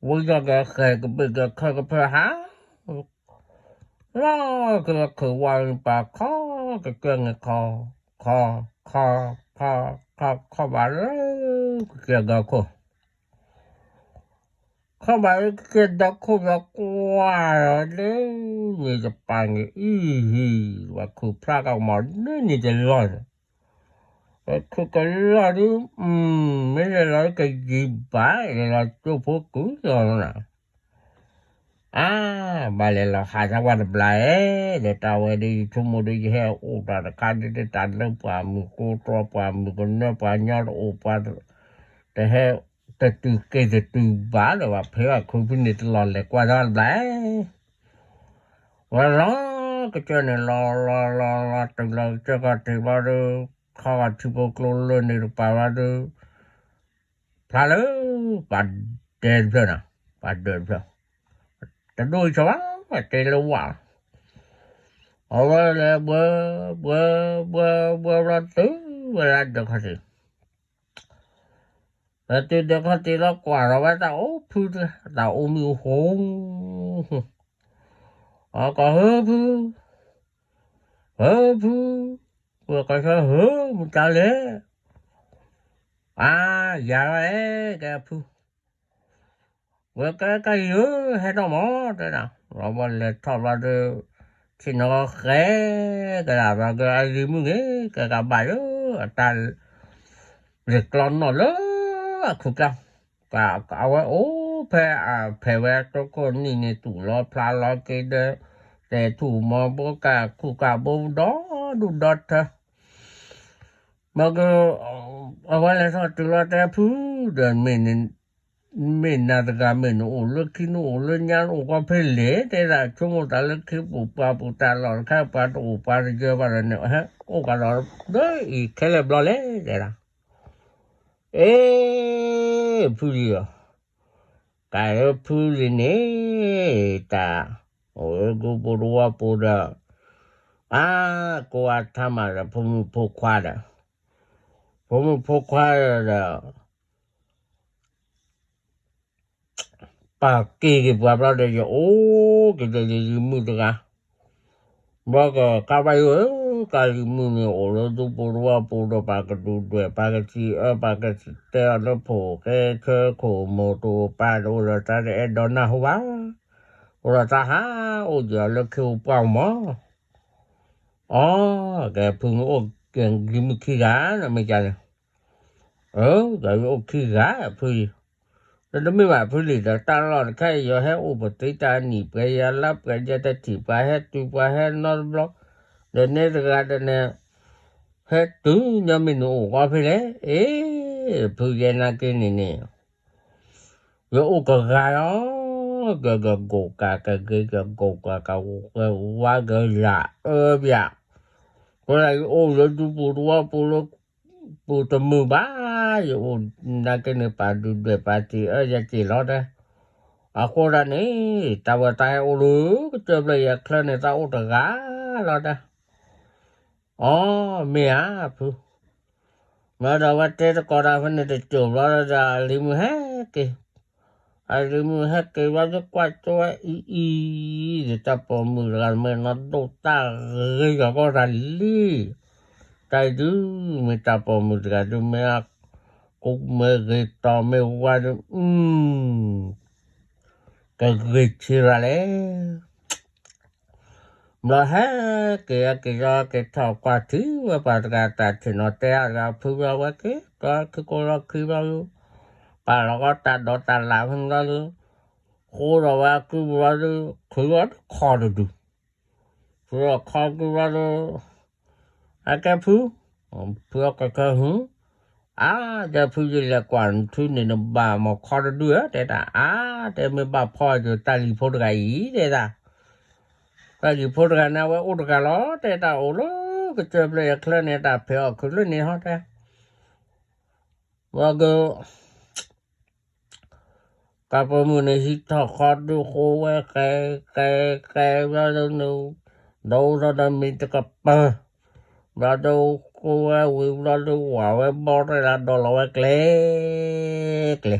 ဝံၤဒီးကဃဲၤကဘ့ၣ်ကခၢၣ်ကဖၢၣ်ဟး လီၤကလီၤခုၣ်ဝါပာ်ခီ ကကၢၢ်န့ၣ်ခီ ခီ ခီ ခီ ခီၣ်ဘၣ်လၢကကဲဒီခိၣ်, ခီၣ်ဘၣ်လၢကကဲဒီခိၣ် ပှၤကွၢ်လၢန့ၣ်တပၤန့ၣ် အံၤဟံၣ် ပှၤခုၣ်ဖျါကမီၤလၢန့ၣ်တလီၢ်န့ၣ်, ပှၤခုၣ်ကလီၢ်ဒုး မ့ၢ်လဲၤလီၤကယံၤဘၣ် လဲၤလီၤကၠိဖိကုၢ်လီၤနၤ အါ, ဘၣ်လဲၤလီၤဟးထီၣ်ဝဲတဘျီဧဲ, ဒီးတၢ်ဝဲဒ်ယဆိကမိၣ်ဒ်ယဟဲအိၣ်တၢ်တခါဒ်တၢ်လၢပှၢ်မုၢ်ကိးတြီ ပှၢ်မုၢ်ကနၢ ပှၤညီတအိၣ် ပှၤတဟဲတတုၤက့ၤတတုၤဘၣ်ဒီး ပှၤဖဲအီၣ်ခုဖုန့ၣ်တလီၢ်လဲၤကွၢ်ထီၣ်တဘျီဧဲ, ဝဲလီၤကစၢၢ်န့ၣ် လီၤလီၤလီၤလီၤ တုၤလီၤကစၢၢ်ခီၣ်ထံးဘျီဒီး ခီၣ်ထံဖိကျိလၢန့ၣ်တပၤဘျီဒီး ဖျါလၢ ပှၤဒဲတဖျၢၣ်နီၤ, ပှၤဒဲတဖျၢၣ်, တဒိၣ်အံၤဆီဘၣ် တဲလၢဝၣ်လီၤ, အဝဲလဲၤဘှၢ ဘှၢ ဘှၢ ဘှၢဘျီတုၤဝဲဒၣ်ဒၢးခီၣ်ထံး, ဒီးတုၤဒၢးခီၣ်ထံးလီၤကွၢ်ထီၣ်ဝဲတၢ်အိၣ်ဖုတဂၤ တၢ်အိၣ်မံအိၣ်ဃိ အကီၢ်ဟၢဖု, ဟၢဖု, ဝဲကီၢ်ဆၢဟၢ မတၤလဲၣ်, အါ, ယၤလီၤအဲၣ် ကဲဖု, ဝဲကဲကါယံၤဧၢ ဟဲထီၣ်မး တဲဒၣ်, လီၤဘီလဲၤထီၣ်ဘျီဒီး ထံၣ်နီၢ်ဃဲကဒၣ်ဘျီဒီး အလံၤမုၣ်န့ၣ် ကဲကဘၣ်လၢ အတၢ် လဲၤကျီနီၣ်လၢ အခုၣ်ကျါ, အဝဲအိၣ်ဖဲအဖဲဝဲတိခိၣ်နံၣ်န့ၣ် တူၢ်လီၤဖျါလီၤက့ၤဒီး တဲထူၣ်မီၤဘိကးခူၣ်ကးဘိဒီဒူၣ်ဒီထၢ, ဘၣ်က အဝဲလဲၤထီၣ်တုၤလီၤတဲဖုဒီး မ့ၢ်နၤတဂၤမ့ၢ်နအိၣ်လၢခံနအိၣ်လၢညါနအိၣ်ကီၢ်ဖဲလဲၣ် တဲဒၣ်ဆိကမိၣ်တၢ်လၢခံပူၤပှၤပူၤတၢ်လီၢ်တခါပှၤတအိၣ်ပှၤတယၢဘၣ်ဒီးန့ၣ် ဟဲအိၣ်ကဒီးလၢအံၤခဲလၢာ်ဘျီလဲၣ် တဲဒၣ်, အ့ ဖုလံၤဧၢ, ကးလၢဖုလံၤန့ၣ် တၢ် အိၣ်လၢဒူပူၤတဝီပူၤဒီး အါ ကိးအထါမးဒီး ဖိမုၣ်ဖိခွါဒီး ဖိမုၣ်ဖိခွါဒီး ပာ်က့ၤက့ၤပှၤဘျီဒီး ယအိၣ်က့ၤဒီးယလံၤမုၣ်တဂၤ, ဘျီကကးဘၣ်ယိၣ်ဧၢ, ကးလံၤမုၣ်န့ၣ် အိၣ်လၢဒူပူၤတဝီပူၤဒီးပာ်ကဒုၣ်ဒွဲၣ် ပာ်ကစံးအၢ ပာ်ကစံးတဲအီၤလၢဖိၣ်ဃဲဆၢခိၣ်မိၢ်တအိၣ်ပၢ်တအိၣ်ဒီးတၢ်တအဲၣ်ဒိးနၢ်ဟူဘၣ်, အိၣ်ဒီးတၢ်ဟးအိၣ်ယၢၤလၢခ့အိၣ်ပှၢ်မး အီ ကဲဖုမ့ၢ်အိၣ်ကဲလံၤမုၣ်ခံဂၤ နမ့ၢ်ကန့ၣ်, အၢ ကဲအိၣ်ခံဂၤဖုလံၤ, ဒီးတမ့ၢ်ဘၣ်ဖုလံၤဒီး တၢ်လီၢ်တခါအံၤ ယဟဲအိၣ်ပသ့တၢ်နံၣ်ပှဲၤယၤလါပှဲၤယၤတထံၣ်ပှၤဟဲတုၤပှၤဟဲနီတဘျီ, ဒီးနဲတဂၤဒီးန့ၣ် ဟဲတုၤညီမ့ၢ်နအိၣ်ဂီၢ်ဖဲလဲၣ်, အ့ ဖုယဲနာ်က့န့ၣ်န့ၣ် ယအိၣ်ကဂၤလီၤ, ကဂကိၢ်ကး ကဂ့ၤကကိၢ်ကး ကဝဲဝါကယၤအၢဘၣ်, ဃိဒၣ်ယအိၣ်လၢဒူပူၤတဝီပူၤလၢ ပူၤတမုာ်ဘၣ်, ယအိၣ်နာ်က့န့ၣ် ပာ်ဒုၣ်ဒွဲၣ်ပာ်စံးအၢယက့ၤလီၤတဲ, အဃိဒၣ်န့ၣ် တၢ်ဝဲတၢ်ဟဲအိၣ်လၢ ကစၢၢ်ဖျၢၣ်ယဲၢ်ချၢန့ၣ် တၢ်အိၣ်တဂၤလီၤတဲ အီ မ့ၢ်ဧါဖု, မ့ၢ်ဒီးဝဲတဲတကိးတၢ်ဖဲန့ၣ်တစိၢ်ဘျီဒီး အလံၤမုၣ်ဟဲက့ၤ, အလံၤမုၣ်ဟဲက့ၤဘျီဒီးကွၢ်ကၠိဝဲအံၤအံၤ ဒီးတၢ်ပိာ်မုၣ်တဂၤမ့ၢ်နီၢ်ဒိၣ်တၢ်ဂ့ၤကီၢ်တၢ်လံ, တၢ်အံၤဒုး မ့ၢ်တၢ်ပိာ်မုၣ်တဂၤဒုး မ့ၢ်အကူမ့ၢ်ဂ့ၤတီၤမ့ၢ်ဝါဒုး ကဂ့ၤဆံးရၤလဲၣ် ဘျီဟဲက့ၤဟဲက့ၤလီၤ က့ၤထီၣ်ကွၢ်ထံၣ်ဝဲပှၤတဂၤ တၢ်ထံၣ်နီၤတဲအါတဂၤ ဖုဘျီဝဲက့ၤ ကီၢ်ခံကိးလီၤခံဘျီဒုး ပာ်လီၤကီတၢ်ဒိးတၢ်လၣ်ဖဲန့ၣ်ဘျီဒုး ဃိဒီးဝဲအကုၢ်ဘျီဒုး ချုးလီၤခီတဒု ချုးလီၤခီကုၢ်ဘျီဒုး အကဲဖု ဖုအကကဟု အါ တဲဖုယလဲၤကွၢ်နထူန့ၣ် နဘၣ်မီၢ်ခီတဒုဧၢ တဲဒၣ် အါ တဲမ့ၢ်ဘၣ်ဖီယိၤတၢ်လံၤဖိတဂၤအံၤ တဲဒၣ် တၢ်လံၤဖိတဂၤန့ၣ် အဝဲအိၣ်တဂၤလီၤ တဲဒၣ်အိၣ်လၢကစၢၢ်ဖျၢၣ်အချၢန့ၣ် တၢ်ဖဲးအီၣ်ခုးလၢန့ၣ်ဟီတဲ ဝဲက တၢ်ပိာ်မုၣ်န့ၣ် ဟံးထီၣ်ဃီဒုးဃိဝဲ ဃဲ ဃဲ ဃဲ ဘျီဒုးန့ၣ် ဒီးအိၣ်ထီၣ်ဒီးမ့ၢ်တကပၤ ဘျီဒုးဃိဝဲဝံၤဘျီဒုး ဝၤဝဲဘီတၢ်လၢဒီးလီၤဝဲကျဲ ကျဲ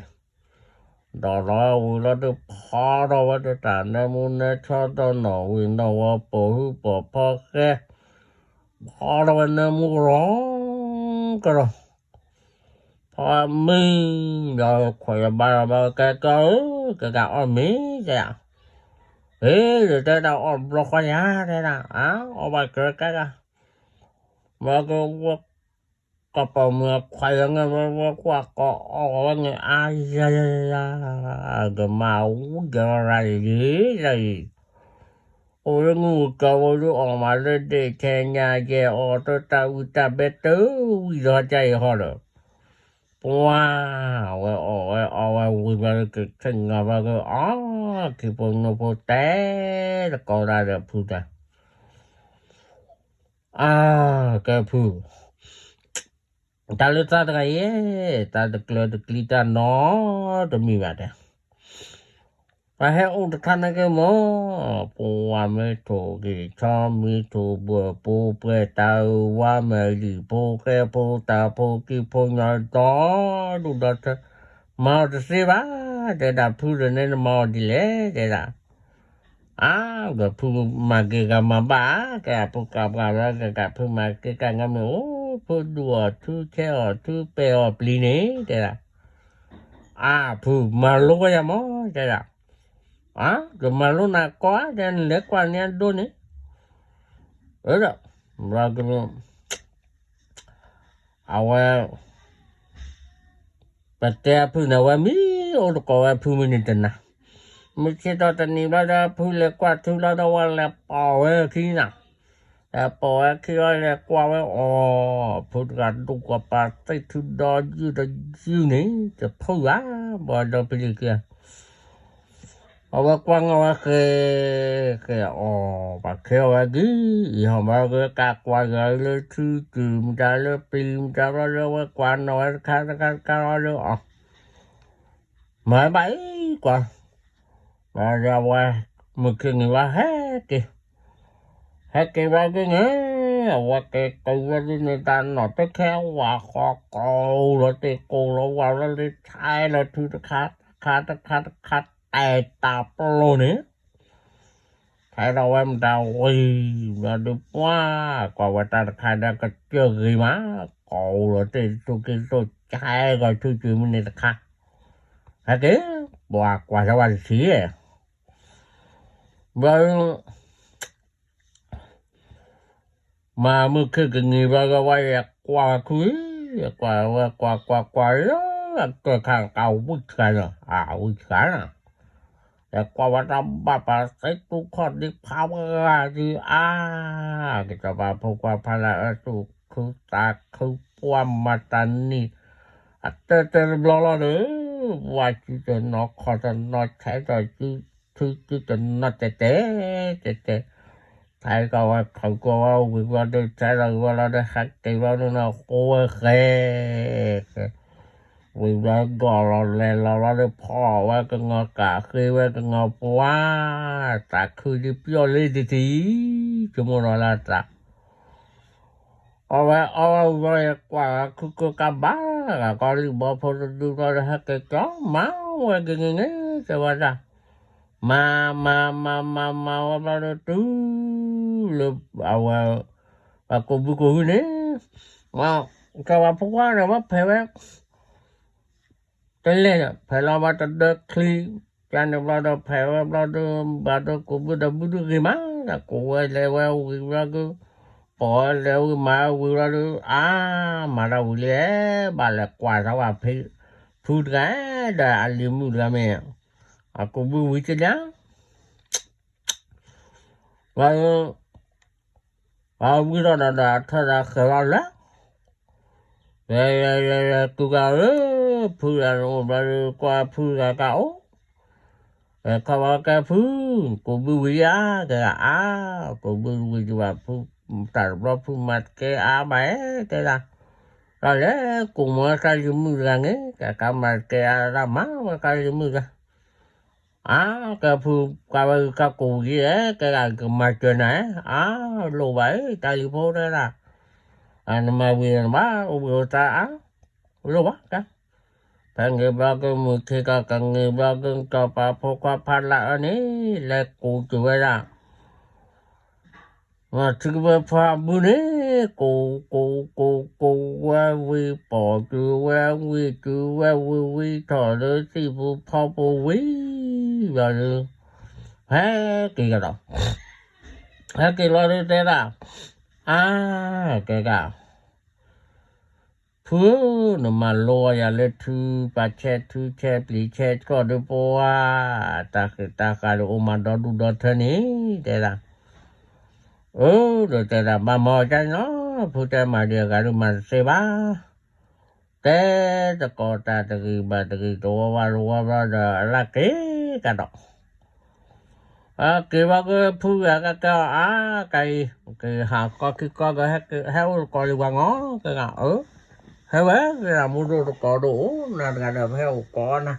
ဒီးလီၤဝံၤလီၤဒုး ဖီထီၣ်ဝဲဒုးတၢ်နၢမူနၢဆှီဒီးနီၣ်ဝံၤနီၣ်ဝီ ပိာ်ဟုပိာ်ဖီဃဲ ဖီထီၣ်ဝဲနၢမူကရီ ကရီ ဖီမုၢ်, ဒီးခွဲးယဘါဒီးဘၣ်ကဲကီဧၢ, ကဲကအီၣ်မ့ၤတဲဒၣ်, ဟ့ၣ် ယတဲဒၣ်အီၣ်တဘျီဃီယၤတဲဒၣ်, အါ အီၣ်ဘၣ်ကဲကဲဂၤ, ဘၣ်ကဝဲ ကပီၤမုၢ်ခွဲးယၤန့ၣ် ဝဲကွၢ်ကအီၣ်ဝဲန့ၣ် အါယၤယၤယၤ, ကမၤဝံၤကရၤလံလၢအံၤ, အိၣ်လၢမုၢ်ကဝီၤဒုးအီၣ်မးလၢဒ့ၣ်ခဲညါယဲအီၣ်တၢ်ဝံၣ်တၢ်ဘဲတဝံၣ်ဒီးတၢ်အံၤဟီဒီး ပှၤ ဝဲအီၣ်ဝဲအီဝဲဝံၤဘျီကဆ့ၣ်နီၤဘျီကအီၣ် ခံဖိနုၢ်ဖိတဲတကိးဒၣ်ဒီးဖုတၢ်, အါ ကဲဖု တၢ်လၢသးတဂၤယဲ, သးတကျၢၤတကျံတၢ်နီတမံၤဘၣ်တဲ, ပှၤဟဲအိၣ်တခါန့ၣ်က့မ့ၢ်, ပှၤမ့ၢ်ထိၣ်ဂ့ၤဆီမ့ၢ်ထိၣ်ဘှဲၣ်ဖိပှဲၤတၢ်ဝါမဲာ်လံၤဖိဃဲဖိတၢ်ဖိကံၢ်ဖိညီ ဒီဒူၣ်ဒီထၢ မၤအီၤတသ့ဘၣ်, တဲဒၣ်ဖုဒီးန့ၣ်နမၤအီၤဒ်လဲၣ်တဲဒၣ်, အါ ဒီးဖုမၤက့ၤဂၤမၤဘၣ်ဧါ, ကဲအဖိကးပှၤလၢကကးဖုမၤက့ၤကးငါမ့ၢ်အိၣ် ဖုဒူၣ်အီၤထူဆဲအီၤထူပဲာ်အီၤပျံၤန့ၣ် တဲဒၣ်, အါ ဖုမၤလိဝဲယၤမ့ၢ် တဲဒၣ်, အါ ကမၤလိနၤကီဧါ တဲနလဲၤကွၢ်န့ၢ်အဒိန့ၣ်, အၢ ဒီး ဘျီက အဝဲ ပတဲအဖုန့ၣ် အဝဲမ့ၢ်အိၣ်တကိးဝဲဖုမုၢ်နံၤတနၤ, မုၢ်ဆ့ၣ်ထီၣ်တနံၤဘျီဒီး ဖုလဲၤကွၢ်ထူလီၤဒီး ဝဲလဲၤပိာ်ဝဲခံနၤ, လဲၤပိာ်ဝဲခံအီၤ လဲၤကွၢ်ဝဲအီၤ, ဖုတဂၤဒိၣ်ကပၤသ့ၣ်ထူဒီယုၢ်တယုၢ်န့ၣ် တဖုဧါ, ဘၣ်ဒီဖံလံၤခံ အဝဲကွၢ်နီၣ်ဝဲဃဲ ဃဲအီၤ ပှၤခဲအီၤဝဲဂ့ၤ အံၤဟီၣ်ဘၣ်ဂ့ၤ ကးကွၢ်ဂ့ၤလၢထူကုာ်မတၤလၢပျံၤမတၤဘျီလၢ အဝဲကွၢ်နီၣ်ဝဲတခါတခါတခါလီၤလၢအီၤ, မၤဘၣ်အံၤကွၢ်, ဘၣ်ဒီးအဝဲ မုၢ်ခ့နံၤဘၣ်ဟဲက့ၤ, ဟဲက့ၤဘၣ်ဂ့ၤန့ၣ် အဝဲက့ၤကဝဲဒ်န့ၣ် တၢ်နီၣ်တခဲဝဲဃီကိးလီၤတ့ၢ်ကိးလီၤဝဲလီၤလၢ ဆဲးလီၤထူတခါတခါတခါတခါ တဲတၢ်ပျိန့ၣ် ထဲဒီးဝဲမတၤဝံၤ ဘျီဒုးပှၤ ကွၢ်ဝဲတၢ်တခါဒီးကစၢၢ်ဂ့ၤမး ကိးလီၤတ့ၢ်တိၢ်က့တိၢ် ဆဲးလီၤထူစုမုၢ်နံၤတခါ ဟဲက့ၤ ပှၤကွၢ်ထီၣ်ဝဲတထံၣ် ဘျီ မၤမုၢ်ခ့ကနံၤဘျီဒီး ဝဲယကွၢ်ဝဲခု ယကွၢ်ဝဲကွၢ်ကွၢ်ကွၢ်လၢ ကၢၢ်ခါကဝံၣ်ဆှါလီၤ အဝံၣ်ဆှါလီၤ ယကွၢ်ဝဲတၢ်ဘၣ်ပာ်သ့တူခီၣ်ဒံးဖးဝဲဂၤဒံးအါ ကစီၤပၤဖိခွါဖးလၢအသူၣ်ခုသးခုပှၢ်မၤတၢ်နံၣ် အတၢၢ်တၢၢ်တဘျီလီၤဒီး ဝါစုတနီၤခီၣ်တနီၤဆဲးတစု ထုစုတနီၤတဲတဲ တဲတဲ ဖဲကီးဝဲခုးကီးဝဲဝံၤဘျီဒီး ဆဲးလီၤဝံၤဘျီဒီး ဟဲက့ၤဘျီဒီး ဃိဝဲဃဲ ဝံၤဘျီဂီၢ်လီၤလဲၤလီၤဘျီဒီး ဖီၣ်ဝဲကငီၤကးဃ့ဝဲကငီၤပှၤ သးခုဒ်ပျီၢ်လ့တထံၣ် ဆိကမိၣ်လီၤလၢသး အီၣ်ဝဲအီၣ်ဝဲဝံၤဘျီ ကွၢ်ခုကကဘၣ် ဂၤကီလံၢ်ဘီဖိတဒုဘျီဒီး ဟဲက့ၤကီးမၤဝဲက့ၤန့ၣ်န့ၣ် တဲဝဲဒၣ် မၤမၤမၤမၤမၤဝဲဘျီဒီးတုၤလၢ အဝဲ ပှၤကိးဘုကိးဟုန့ၣ် မၤ ကဝဲဖိခွါန့ၣ် ဝဲဖဲးဝဲ တလဲၣ် ဖဲးလီၤဝဲတဒၢချံ ကန့ၣ်ဘျီဒီး ဖဲးဝဲဘျီဒီး ဘၣ်ဒီးကိးဘုဒီးဘုဒုဂ့ၤမး ကိးဝဲလဲၤဝဲဝံၤဘျီဒီး ပိာ်ဝဲလဲၤဝံၤမၤဝံၤဘျီဒီး အါ မၤတၢ်ဝံၤလံ ဘၣ်လဲၤကွၢ်ထီၣ်ဝဲဖုတဂၤဒီးအလံၤမုၣ်တဂၤမ့ၢ် အကိးဘုဝံၤကဒၣ် ဘျီ အဝံထီၣ်ဒီးဒီးအထၢၣ်ဒီးဃဲၤလီၤလၢ လဲၤလဲၤလဲၤလဲၤတုၤကးဧၢ ဖုဂၤန့ၣ်အိၣ်ဘျီဒီး ကွၢ်ဖုဂၤကအိၣ် ခီဘီကဲဖု ကိးဘုဝံၤဧါ တဲဒၣ်အါ ကိးဘုဝံၤဒံးဘၣ်ဖု တၢ်တဘျီဖုမၤတကဲအါဘၣ်ဧါ တဲဒၣ် တၢ်လဲၤကိးမီၤတၢ်လံၤမုၣ်တဂၤန့ၣ် ကဲကမၤတကဲအါဒၣ်မၤဝဲတၢ်လံၤမုၣ်တဂၤ အါ ကဲဖု ကဝဲကကိးဝံၤဧါ ကဲဂၤကမၤစၢၤနၤဧါ အါ လိၣ်ဘၣ်ဧါ တၢ်လံၤဖိတဲဒၣ် အနမၤဝံၤနဘၣ်အိၣ်ဘှံးအိၣ်သါအါ လိၣ်ဘၣ်ကါ ဖဲန့ၣ်ဘျီကမုၢ်ခ့ကီးကန့ၣ်ဘျီက စီၤပၤဖိခွါဖးလၢအၢန့ၣ် လဲၤကိးက့ၤဝဲဒၣ် ထံကဘၢဖးဘုန့ၣ် ကိးကိးကိးကိးဝဲဝံၤ ပိာ်စုဝဲဝံၤ စုဝဲဝံၤဝံၤ ထီၣ်လၢသံၣ်ပူၤဖီပူၤဝံၤဘျီဒီး ဟဲက့ၤကဒီး, ဟဲက့ၤလီၤဒီးတဲဒၣ်, အါ, ကဲက ဖုဧၢ, နမၤလိအီၤယၤလၢထုပာ်ဆဲးထုဆဲးပျံၤဆဲးကီၢ်ဒီးပဝါ, တၢ်ဃ့ၢ်တၢ်ဃၢ်ဒီးအိၣ်မးဒီဒူၣ်ဒီထၢန့ၣ် တဲဒၣ်, အၢ ဒီးတဲဒၣ် ဘၣ်မၤအီၤကန့ၣ်လီၤ, ဖုတဲမၤဒံးအဂၤဒီးမၤတသ့ဘၣ်, တဲတကိးတၢ်တဂ့ၤဘၣ်တဂ့ၤ တဝီဘၣ်တဝီဘျီဒီး အလၢက့ၤကဒီး အက့ၤဘၣ်က့ၤဖုဂၤကကဲအီၤ အါကါအံၤ, က့ၤဟးကီခံကီက ဟဲအိၣ်တကိးလံဝဲငီၢ် ကဲဂၤအၢ, ဟဲဝဲကဲဂၤမူဒိၣ်တကိးဒိၣ်အိၣ်နၤတဂၤဒီး ပဟဲအိၣ်ကိးနၤ,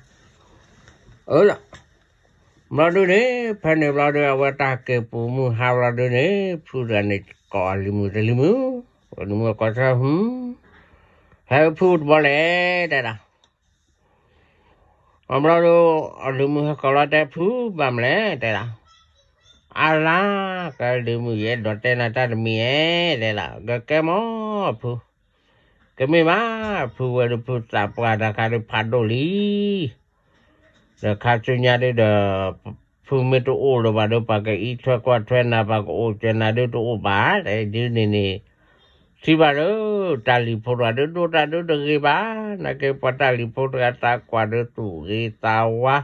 အၢလီၤ, ဘျီဒုန့ၣ် ဖဲန့ၣ်ဘျီဒု အဝဲတၢ်က့ၤပူၤမုၢ်ဟါဘျီဒုန့ၣ် ဖုတဂၤန့ၣ်ကိးအလံၤမုၣ်တလံၤမုၣ်, လံၤမုၣ်ကိးဆၢ ဟဲဖုတဘျီလဲၣ် တဲဒၣ် အဘျီဒီး အလံၤမုၣ်ဟဲကိးလီၤတဲဖုဘၣ်မလဲၣ် တဲဒၣ်, အါလါ, ကလံၤမုၣ်ယအဲၣ်ဒိးတဲနၤတၢ်တမံၤဧဲ တဲဒၣ်, ကကဲမီၤဖု, ကမ့ၢ်ဘၣ် ဖုဝဲဒီးဖုသးပှၢ်တၢ်ခါဒီးဖးဒိၣ်လံ ဒီးခါဆူညါဒုဒီး ဖုမ့ၢ်တအိၣ်လၢၤဘၣ်ဒီး ပှၤကအံးထွဲကွၢ်ထွဲနၤ ပှၤကအိၣ်ကၢနၤဒုတအိၣ်ဘၣ် ဒ်န့ၣ်န့ၣ်, ထံၣ်ဘၣ်ဒီး တၢ်လံၤဖိတဂၤဒုဒိၣ်တၢ်ဒုတဂ့ၤဘၣ်, နာ်က့ပှၤတၢ်လံၤဖိတဂၤသးကွၢ်ဒီးသူၣ်ဂ့ၤသးဝါ,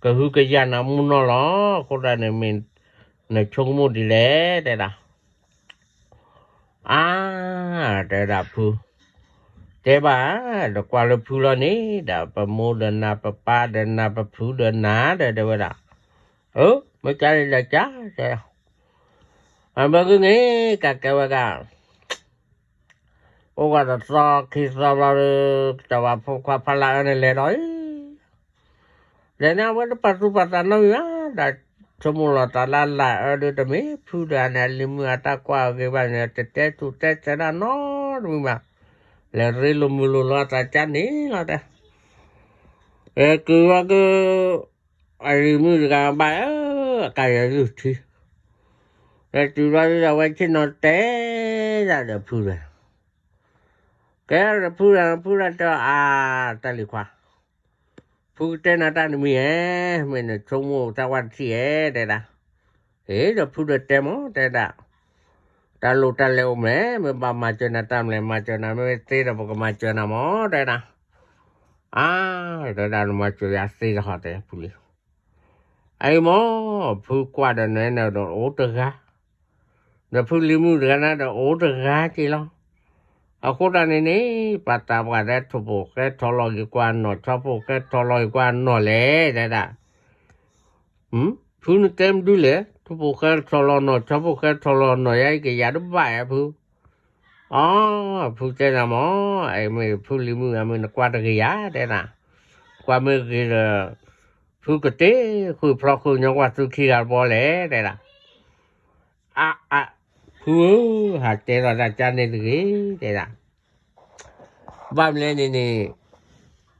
ကဟုကယာ်နၤမူနီၢ်လီၤ, အဃိသတးန့ၣ်မ့ၢ်နဆိကမိၣ်ဒ်လဲၣ် တဲဒၣ် အါ, တဲဒၣ်ဖု, တဲဘၣ်, ဒီးကွၢ်လၢဖုလီၤန့ၣ် ဒီးပမိၢ်ဒီးနၤ ပပၢ်ဒီးနၤ ပဖုဒီးနၤ ဒီးတဲဝဲဒၣ်, အၢ မ့ၢ်ကါလံဒီးကါ, တဲ, အဘၢဂ့ၤန့ၣ် ကကဲဝဲဂၤ အိၣ်ဂၤတသီခံသီဘျီဒီး ကစီၤပၤဖိခွါဖးလၢအၢန့ၣ်လဲၤဒီးအံၤ, လဲၤန့ၣ်အဝဲတပာ်သူၣ်ပာ်သးနီတမံၤဘၣ်, ဒီးဆိကမိၣ်လီၤသးလၢလၢအၢဒုတမ့ၢ်ဖုဒီးန့ၣ် အလံၤမုၣ်အတၢ်ကွၢ်အဂ့ၤဘၣ်န့ၣ် တတဲသူၣ်တဲသးနီတမံၤဘၣ်, လဲၤရ့လိာ်မုာ်လိာ်လီၤအသးကါန့ၣ်လီၤတဲ, အဲ ကုၤဝဲက အလံၤမုၣ်တဂၤဘၣ်ဧၢ, အကါယၤလုၢ်ထံ, ဒီးတုၤဘျီဒုဒီးအဝဲဆ့ၣ်နီၤတဲဒၣ်ဒီးဖုဒီး, ကဲဒီးဖုဒီး ဖုဒီးတဲအါ, တၢ်လံၤခွါ, ဖုကတဲနၤတၢ်တမံၤဧဲ, မ့ၢ်နဆိကမိၣ်တၢ်ဝဲတထံၣ်ဧဲ တဲဒၣ်, အ့ ဒီးဖုဒီးတဲမီၤ တဲဒၣ်, တၢ်လိၣ်တၢ်လဲၤအိၣ်မလဲၣ်, မ့ၢ်ဘၣ်မၤစၢၤနၤတၢ်မလဲၣ်, မၤစၢၤနၤမ့ၢ်သ့ဒီး ပကမၤစၢၤနၤမီၤ တဲဒၣ်, အါ, တဲဒၣ်နမၤစၢၤယၤသ့ဒီးဟီတဲဖုလံ အအံၤမ့ၢ် ဖုကွၢ်ဒီးနဲနဒီးအိၣ်တဂၤ, ဒီးဖုလံၤမုၣ်တဂၤန့ၣ်ဒီးအိၣ်တဂၤက့ၤလီၤ, အဃိသတးန့ၣ်န့ၣ် ပှၤသးပှၢ်တဲထိၣ်ဖိၣ်ဃဲထီၣ်လီၤက့ၤကွၢ်နီၢ် ဆီဖိၣ်ဃဲထီၣ်လီၤက့ၤကွၢ်နီၢ်လဲၣ် တဲဒၣ်, ဖုနတဲမနုၤလဲၣ်, ထိၣ်ဖိၣ်ဃဲထီၣ်လီၤနီၢ် ဆီဖိၣ်ဃဲထီၣ်လီၤနီၢ် ယၤအံၤကယၤတဘၣ်ဧါဖု, အီ, ဖုတဲနၤမီၤ, အမ့ၢ်ဖုလံၤမုၣ်အမ့ၢ်နကွၢ်တဂ့ၤယၤ တဲဒၣ်, ကွၢ်မ့ၢ်ဂ့ၤဒီး ဖုကတ့ဃုာ်ဖျီဃုာ်ညီကွၢ်သုခံဂၤတဘျီလဲၣ် တဲဒၣ်, အါ, အါ, ဖုဧၢ, ဟးတဲလီၤတၢ်ကါန့ၣ်တဂ့ၤ တဲဒၣ် ဘၣ်မလဲၣ်န့ၣ်န့ၣ်,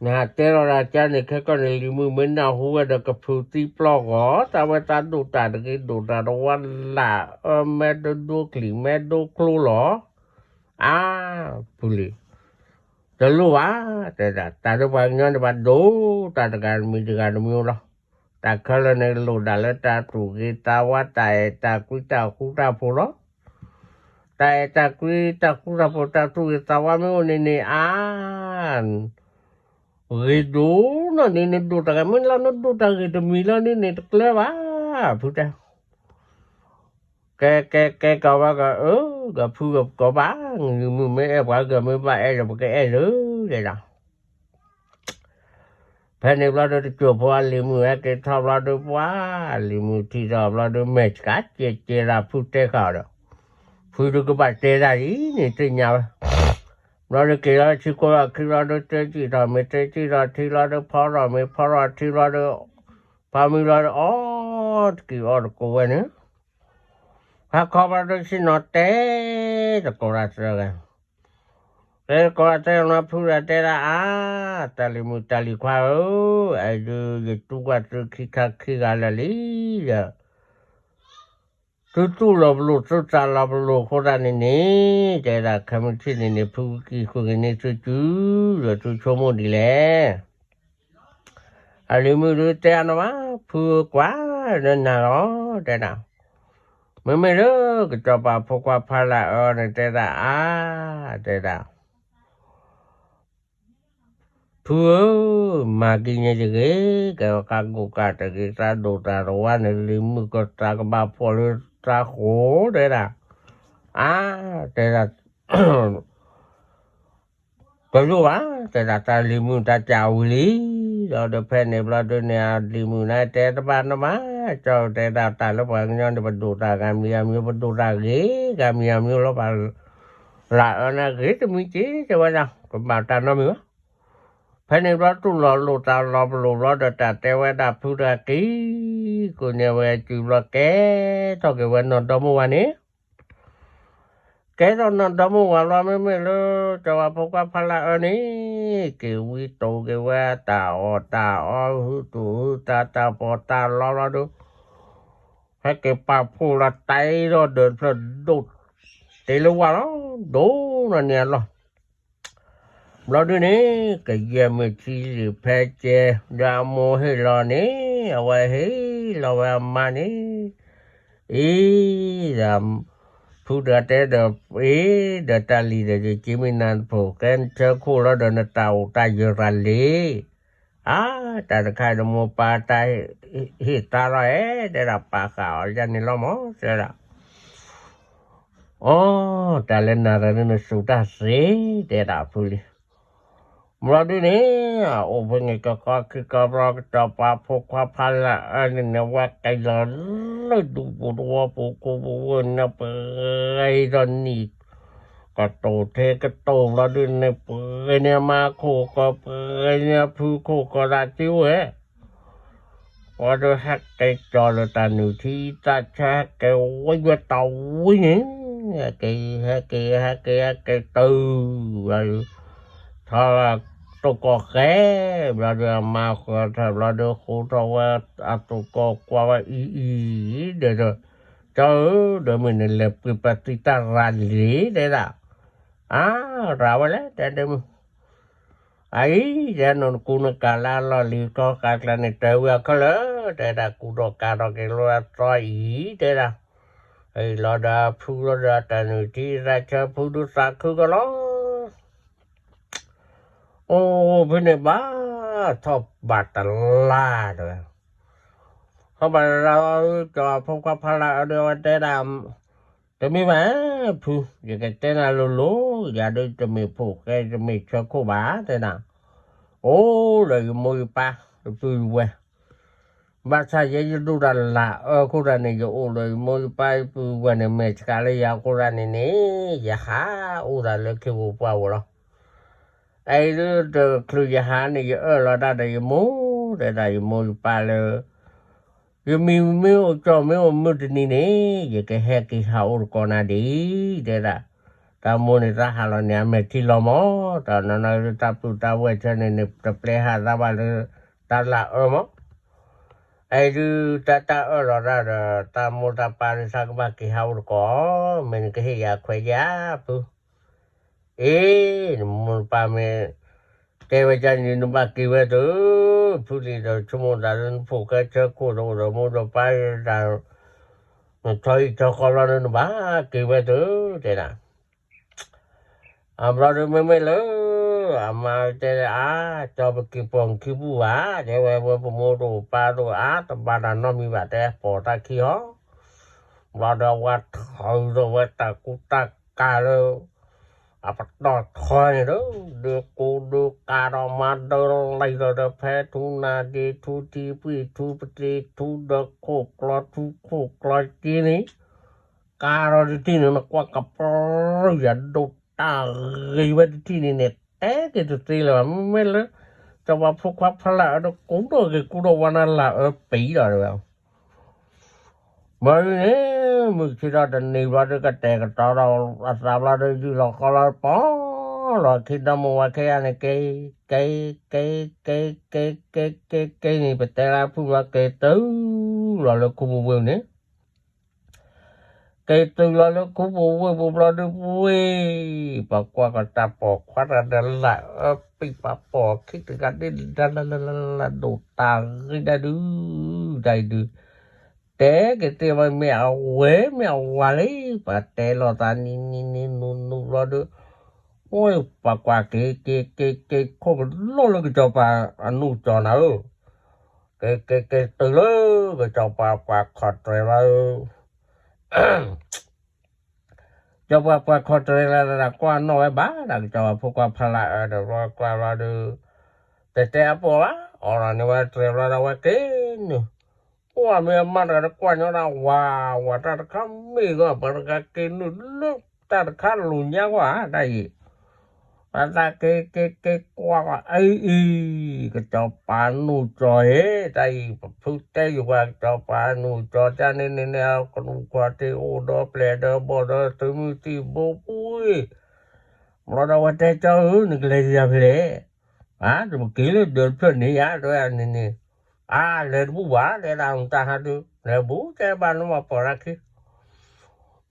နဟးတဲလီၤတၢ်ကါန့ၣ် ခဲကီၢ်န့ၣ် လံၤမုၣ်မ့ၢ်နၢ်ဟူဝဲဒီးကဖုးသံပျီၢ်ဂီၤ တၢ်ဝဲသးဒိၣ်တၢ်တဂ့ၤ ဒိၣ်တၢ်တဝါလၢ် အၢ မဲဒိဒိ ကလံၤမဲဒိကျိလီၤ, အါ, ဖုလံၤ, တလိၣ်ဘၣ်, တဲဒၣ် တၢ်လၢပှၤကညီန့ၣ် ပှၤဒိၣ်တၢ်တဂၤတမံၤတဂၤတမံၤလီၤ, တၢ်ခဲလၢာ်န့ၣ်လိၣ်ဒၣ်လၢတၢ်သူၣ်ဂ့ၤသးဝါ တၢ်အဲၣ်တၢ်ကွံတၢ်ဃူတၢ်ဖိးလီၤ. တၢ်အဲၣ်တၢ်ကွံတၢ်ဃူတၢ်ဖိး တၢ်သူၣ်ဂ့ၤသးဝါမ့ၢ်အိၣ်န့ၣ်န့ၣ် အါ, ဂ့ၤဒိၣ်နီၢ်န့ၣ် နဒိၣ်တၢ်ဂ့ၤ မ့ၢ်လီၤနဒိၣ်တၢ်ဂ့ၤတမံၤလီၤန့ၣ်န့ၣ် တကျၢၤဘၣ်, ဖုတဲ, ကဲကဲကဲ ကီၤဘၣ်ကီၤ အၢ ကဖုကီၤဘၣ်, လံၤမုၣ်မ့ၢ်အဲၣ်ပှၤဂၤမ့ၢ်ဘၣ်အဲၣ်ဒီး ပကအဲၣ်လၢ တဲဒၣ် ဖဲန့ၣ်ဘျီဒီး တစိၢ်ဖိအလံၤမုၣ်ဟဲက့ၤထီၣ်ဘျီဒီး ပှၤလံၤမုၣ်ထံၣ်ထီၣ်ဘျီဒီး မဲာ်ဆှးကဲကဲဒၣ်ဖုတဲဃာ်အီၤဒီး ဖုဒုးကဘၣ်တဲတၢ်အံၤန့ၣ် သ့ၣ်ညါဝဲ, ဘျီဒီးက့ၤလီၤဆံကိးထီၣ်ခံဘျီဒီး တဲစံၣ်ထီၣ်မ့ၢ်တဲစံၣ်ထီၣ်ထံဘျီဒီး ဖီထီၣ်မ့ၢ်ဖီထီၣ်ထံဘျီဒီး ဖးမံဘျီဒီး အီၣ်တက့ၢ်အီၣ်တကိးဝဲန့ၣ် ဟါခီဘျီဒီး ဆ့ၣ်နီၤတဲ တကိးတၢ်သၢဂၤ တဲကိးတၢ်သၢဂၤ ဖုဒီးတဲဒၣ်အါ, တၢ်လံၤမုၣ်တၢ်လံၤခွါဧၢ, အဲၣ်ဒုးယတူၢ်ကွၢ်သုခံခါခံဂၤလၢာ်လံဒီး သုတူၢ်လီၤပလိာ်သုသးလီၤပလိာ်အဃိသတးန့ၣ်န့ၣ်, တဲဒၣ် ခဲမုၢ်ဆ့ၣ်န့ၣ်န့ၣ် ဖုကက့ၤဃုာ်က့ၤန့ၢ်သုစု, ဒီးသုဆိကမိၣ်ဒ်လဲၣ်. အလံၤမုၣ်ဒုးတဲအနီၢ်ဘၣ်, ဖုဧၢကွၢ်လၢနၤလီၤ, တဲဒၣ်. မ့မ့ၢ်လၢကစီၤပၤဖိခွါဖးလၢအၢန့ၣ် တဲဒၣ်အါ, တဲဒၣ် ဖုဧၢ, မၤက့ၤညါတဂ့ၤ, ကဲဝဲကါကိၢ်ကါတဂ့ၤ, သးဒိၣ်တၢ်တဝါန့ၣ် လံၤမုၣ်ကသးကဘၣ်ဖှီၣ်လၢသးဃိ, တဲဒၣ်. အါ, တဲဒၣ် တလိၣ်ဘၣ်, တဲဒၣ် တၢ်လံၤမုၣ်တၢ်ကးဝံၤလံ, ဒီးဖဲန့ၣ်ဘျီဒုန့ၣ် အလံၤမုၣ်န့ၣ်တဲတဘၣ်နီတမံၤ, ကၠီတဲဒၣ် တၢ်လၢပှၤကညီန့ၣ် ပဒိၣ်တၢ်ဂၤမံၤဂၤမံၤ, ပဒိၣ်တၢ်ဂ့ၤဂၤမံၤဂၤမံၤလီၤ, ပှၤလၢအအၢန့ၣ်ဂ့ၤတမံၤက့ၤ တဲဝဲဒၣ် ကဘၣ်တၢ်နီတမံၤဘၣ်. ဖဲန့ၣ်ဘျီတူၢ်လီၤလိာ်သးလီၤပလိာ်ဘျီဒီး တၢ်တဲဝဲဒၣ်ဖုတဂၤက့ၤ ကိးန့ၢ်ဝဲစုဘျီ ကဲထီၣ်က့ၤဝဲနီၢ်ဒီမါဝၤန့ၣ် ကဲထီၣ်နီၢ်ဒီမါဝၤလီၤ မ့မ့ၢ်လၢ စီၤပၤဖိခွါဖးလၢအၢန့ၣ် က့ၤဝံတိာ်က့ၤဝဲတၢ်အီၣ်တၢ်အီ ဟုသူၣ်ဟုသးတၢ်ပီးတၢ်လီဘျီဒီး ဟဲက့ၤပာ်ဖှိၣ်လီၤတၢ်အံၤဒီးဒၢးဖျၢၣ်ဒိၣ် တ့လၢဝၢ်လီၤ ဒိၣ်နီၢ်န့ၢ်အလီၢ် ဘျီဒုန့ၣ် ကယဲၢ်မုၢ်ထံလံၤဖဲကဲ ဒီးအမိၢ်ဟ့ၣ်လီၤန့ၣ် အဝဲဟ့ၣ်လီၤဝဲအမါန့ၣ် အံၤ ဒီး ဖုဒီးတဲဒီး အ့ ဒီးတၢ်လံၤဒီး ယက့မ့ၢ်နၤတဖိး ကဲနဆၢခိၣ်လီၤဒီး နတၢ်အိၣ်တၢ်ယၢၤတၢ်လံၤ အါ တၢ်တခါဒီးမိၢ်ပၢ်တၢ်ဟ့ၣ်သါလီၤဧဲ တဲဒၣ် ပာ်ဃာ်အီၤယၤန့ၣ်လီၤမး တဲဒၣ် အီ တၢ်လၢနၤဒီး နနစူးတၢ်သ့ တဲဒၣ်ဖုလံ ဘျီဒုန့ၣ် အအိၣ်ဖဲန့ၣ်ကကီခံကီဘျီ ကစီၤပၤဖိခွါဖးလၢအၢန့ၣ်န့ၣ် ဝဲကလီၤလၢဒူပူၤတဝီပူၤ ခိပူၤဝဲန့ၣ် ပှဲၤဒီးနံၣ် ကတိၤထဲကတိၤဘျီဒုန့ၣ် ပှဲၤန့ၢ်အမါခိၣ်ဃီ ပှဲၤန့ၢ်အဖုခိၣ်ဃီသးစုဝဲ ပှၤဒီးဟဲက့ၤကၠီၤလၢတၢ်နုၢ်ထံသးဆၢ ဟဲက့ၤဝံဝဲတၢ်ဝံန့ၣ် ဟဲက့ၤ ဟဲက့ၤ ဟဲက့ၤ ဟဲက့ၤတုၤ ထီၣ်တိၢ်ကီၢ်ဃဲ ဘျီဒီးအမါဃီထီၣ်ဘျီဒီးဃိထီၣ်ဝဲ အတိၢ်ကီၢ်ကွၢ်ဝဲအံၤအံၤ ဒီး ကၠီဧၢ ဒီးမုၢ်နလဲၤပှ့ၤပသံတၢ်ရၤလံၤ တဲဒၣ် အါ ရၤဝဲလဲၣ် တဲဒၣ်မုၢ် အအံၤ ယဲနကူနကၤလၢအလီၢ်လံၤကီၢ်ဃာ်ကျါန့ၣ် တဲဝဲအခဲလၢာ် တဲဒၣ် ကူဒီးကၤထီၣ်က့ၤလၢအသီအံၤ တဲဒၣ် အံၤလီၤဒီးဖုလီၤဒီးတၢ်နုၢ်ထံသးဆၢဖုဒုးသးခုကလီၤ အိၣ်ဖဲန့ၣ်ဘၣ် ထီၣ်ဘၣ်တလါတဲဝဲ ထီၣ်ဘၣ်တလါ စီၤဖိခွါဖးလၢအၢဒီးဝဲတဲဒၣ် တမ့ၢ်ဘၣ် ဖု ယကတဲနၤလိၤလိၤ ယၤဒုးတမ့ၢ်ဖိၣ်ဃဲ တမ့ၢ်ဆၢခိၣ်ဘၣ် တဲဒၣ် အိၣ်ဒီးယမိၢ်ယပၢ် ယပုၢ်ယဝဲၢ် ဘၣ်ဆၣ်ယဲယဒိၣ်တၢ်လၢအၢအဃိသတးန့ၣ် ယအိၣ်ဒီးယမိၢ်ယပၢ်ယပုၢ်ယဝဲၢ်န့ၣ် မဲာ်ဆှးလၢယၤအဃိသတးန့ၣ်န့ၣ် ယဟးအိၣ်သးလၢခ့ပူၤပှၢ်ပူၤလီၤ အအံၤဒုးတချုးယဟးန့ၣ် ယအၢၣ်လီၤတၢ်ဒီးယမိၢ် တဲဒၣ်ယမိၢ်ယပၢ်လၢ ယမံၤမ့ၢ်အိၣ်ကၠီၣ်မ့ၢ်အိၣ်မုၢ်တနံၤန့ၣ် ယကဟဲက့ၤဟးအိၣ်တကိးနၤဒံး တဲဒၣ် တၢ်မိၢ်န့ၣ်တၢ်ဟးလီၤန့ၣ် အမဲာ်ထံလီၤမး တၢ်နီၢ်နီၢ်တၢ်ပုၢ်တၢ်ဝဲၢ်ဆၢန့ၣ်န့ၣ် တပျဲဟးသးဘၣ်လၢ တၢ်လၢအၢမး အအံၤဒုးတၢ်တၢ်အၢၣ်လီၤတၢ်ဒီး တၢ်မိၢ်တၢ်ပၢ်ဒုးသးကဘၣ်က့ၤဟးအိၣ်တကိး မ့ၢ်နကဟ့ၣ်ယၤခွဲးယၤဖု အ့ နမိၢ်နပၢ်မ့ၢ် တဲဝဲဒ်န့ၣ် နဘၣ်က့ၤဝဲသု ဖုလံၤဒီးဆိကမိၣ်သးလၢနဖိၣ်ဃဲဆၢခိၣ်ဒီးအိၣ်ဒီးမိၢ်ဒီးပၢ်တၢ် နထီအံၤထီဃီလီၤဒီး နဘၣ်က့ၤဝဲသု တဲဒၣ် အဘျီဒီးမ့မ့ၢ်လၢ အမါတဲအါ ကၠီပက့ၤပိာ်နခံပူၤဘၣ် တဲဝဲ ဝဲပမိၢ်တအိၣ်ပၢ်တအိၣ်အါ တဘၣ်တၢ်နီတမံၤဘၣ် တဲပိာ်တၢ်ခံဟီ ဘျီဒီးဝဲထီဒီးဝဲတၢ်ကူတၢ်ကၤလၢ အပတီၢ်ထီန့ၣ်ဒီး ဒုးကူဒုးကၤဒီးမၤဒၢလံဒီး ဖဲထူနၢ်ဒ့ထူထံပှံၢ်ထူပတ့ထူဒီးခိၣ်ကျီထူခိၣ်ကျီက့ၤန့ၣ် ကၤဒီးတထံၣ်န့ၣ် နကွၢ်ကပြုၢ်ယၤဒိၣ်တၢ်ဂ့ၤဝဲတထံၣ်န့ၣ်န့ၣ် တဲက့ၤတသ့လၢၤဘၣ် မ့မ့ၢ်လၢ စီၤပၤဖိခွါဖးလၢအၢဒီးကူဒီးက့ၤကူဒီးဝဲနၤလၢအၢပံၤဒီးတဲဝဲ ဘျီဒုန့ၣ် မုၢ်ဆ့ၣ်ထီၣ်တနံၤဘျီဒု ကတဲာ်ကတီၤဒီးအသးဘျီဒု ယူၢ်လီၤဃီလီၤ ပီၢ်လီၤခံဒီမါဝၤခဲအံၤန့ၣ် က့ၤ က့ၤ က့ၤ က့ၤ က့ၤ က့ၤ က့ၤ က့ၤ က့ၤန့ၣ် ပတဲလၢဖုဘျီက့ၤတုၤလီၤလၢခူပူၤပူၤန့ၣ် က့ၤတုၤလီၤလၢခူပူၤဝ့ၢ်ပူၤဘျီဒုးဝ့ၢ်, ပှၤကွၢ်ကီးတၢ်ပိာ်ခွါတဂၤဒီးလၢအၢပံၤ ပှၤပိာ်ခံတဂၤဒုးဒၣ်လၢလၢလၢလၢဒိၣ်တၢ်ဂ့ၢ်ဒၣ်ဒုး, တဲက့ၤတ့ၢ်ဝဲမ့ၢ်အဝဲမ့ၢ်အဝၤလံ, ပှၤတဲလိာ်သးနံၤနံၤနံၤနူၤနူၤဘျီဒုး, အိၣ်ပှၤကွၢ်က့ၤက့ၤက့ၤက့ၤခိၣ်ကလိၣ်လၢကစီၤပၤအနူၢ်ကၠီနၤဧၢ, က့ၤက့ၤက့ၤတုၤလၢကစီၤပၤပှၤခီၣ်တြဲၤဘျီ ကစီၤပၤပှၤခီၣ်တြဲၤလၢတၢ်ကွၢ်နီၣ်ဝဲဘၣ် တၢ်ကစီၤပၤဖိခွါဖးလၢအၢဒီးဘျီကွၢ်ဘျီဒုး, တတဲအပိာ်ဘၣ် အိးထီၣ်န့ၢ်ဝဲတြဲၤဘျီဒီးဝဲက့ၤနုာ်, အိၣ်အမ့ၢ်အမါတဂၤတကွၢ်ညီဒၣ်ဝၤ, ဝၤတၢ်တခါမ့ၢ်ဂီၢ် ပှၤတဂၤက့ၤနုာ်လၢတၢ်တခါလူၤညါကွၢ်တၢ်အံၤ ပှၤသးက့ၤက့ၤက့ၤကွၢ်ကွၢ်အံၤအံၤ, ကစီၤပၤနူၢ်ကၠီဧ့ တၢ်အံၤ ပဖုတဲယုာ်ပှၤကစီၤပၤနူၢ်ကၠီတၢ်န့ၣ်န့ၣ်န့ၣ် အကနူၢ်ခွါတ့ၢ်အိၣ်ဒီးပျဲၢ်ဒီးဘီၣ်ဒီးသုးမုၢ်သံၣ်ဘိပူၤအံၤ, ဘျီဒီးဝဲတဲကၠီဧၢ နကလဲၤယၤဖဲလဲၣ်, အါ တပက့ၤလၢဒၢးတဖျၢၣ်န့ၣ်ယါ တဲဝဲန့ၣ်န့ၣ်, အါ လဲၤတဘူၣ်ဘၣ် တဲဒၣ်တၢ်ဟးဒုး လဲၤဘူၣ် တဲဘၣ်နမၤပိာ်ရၢခံ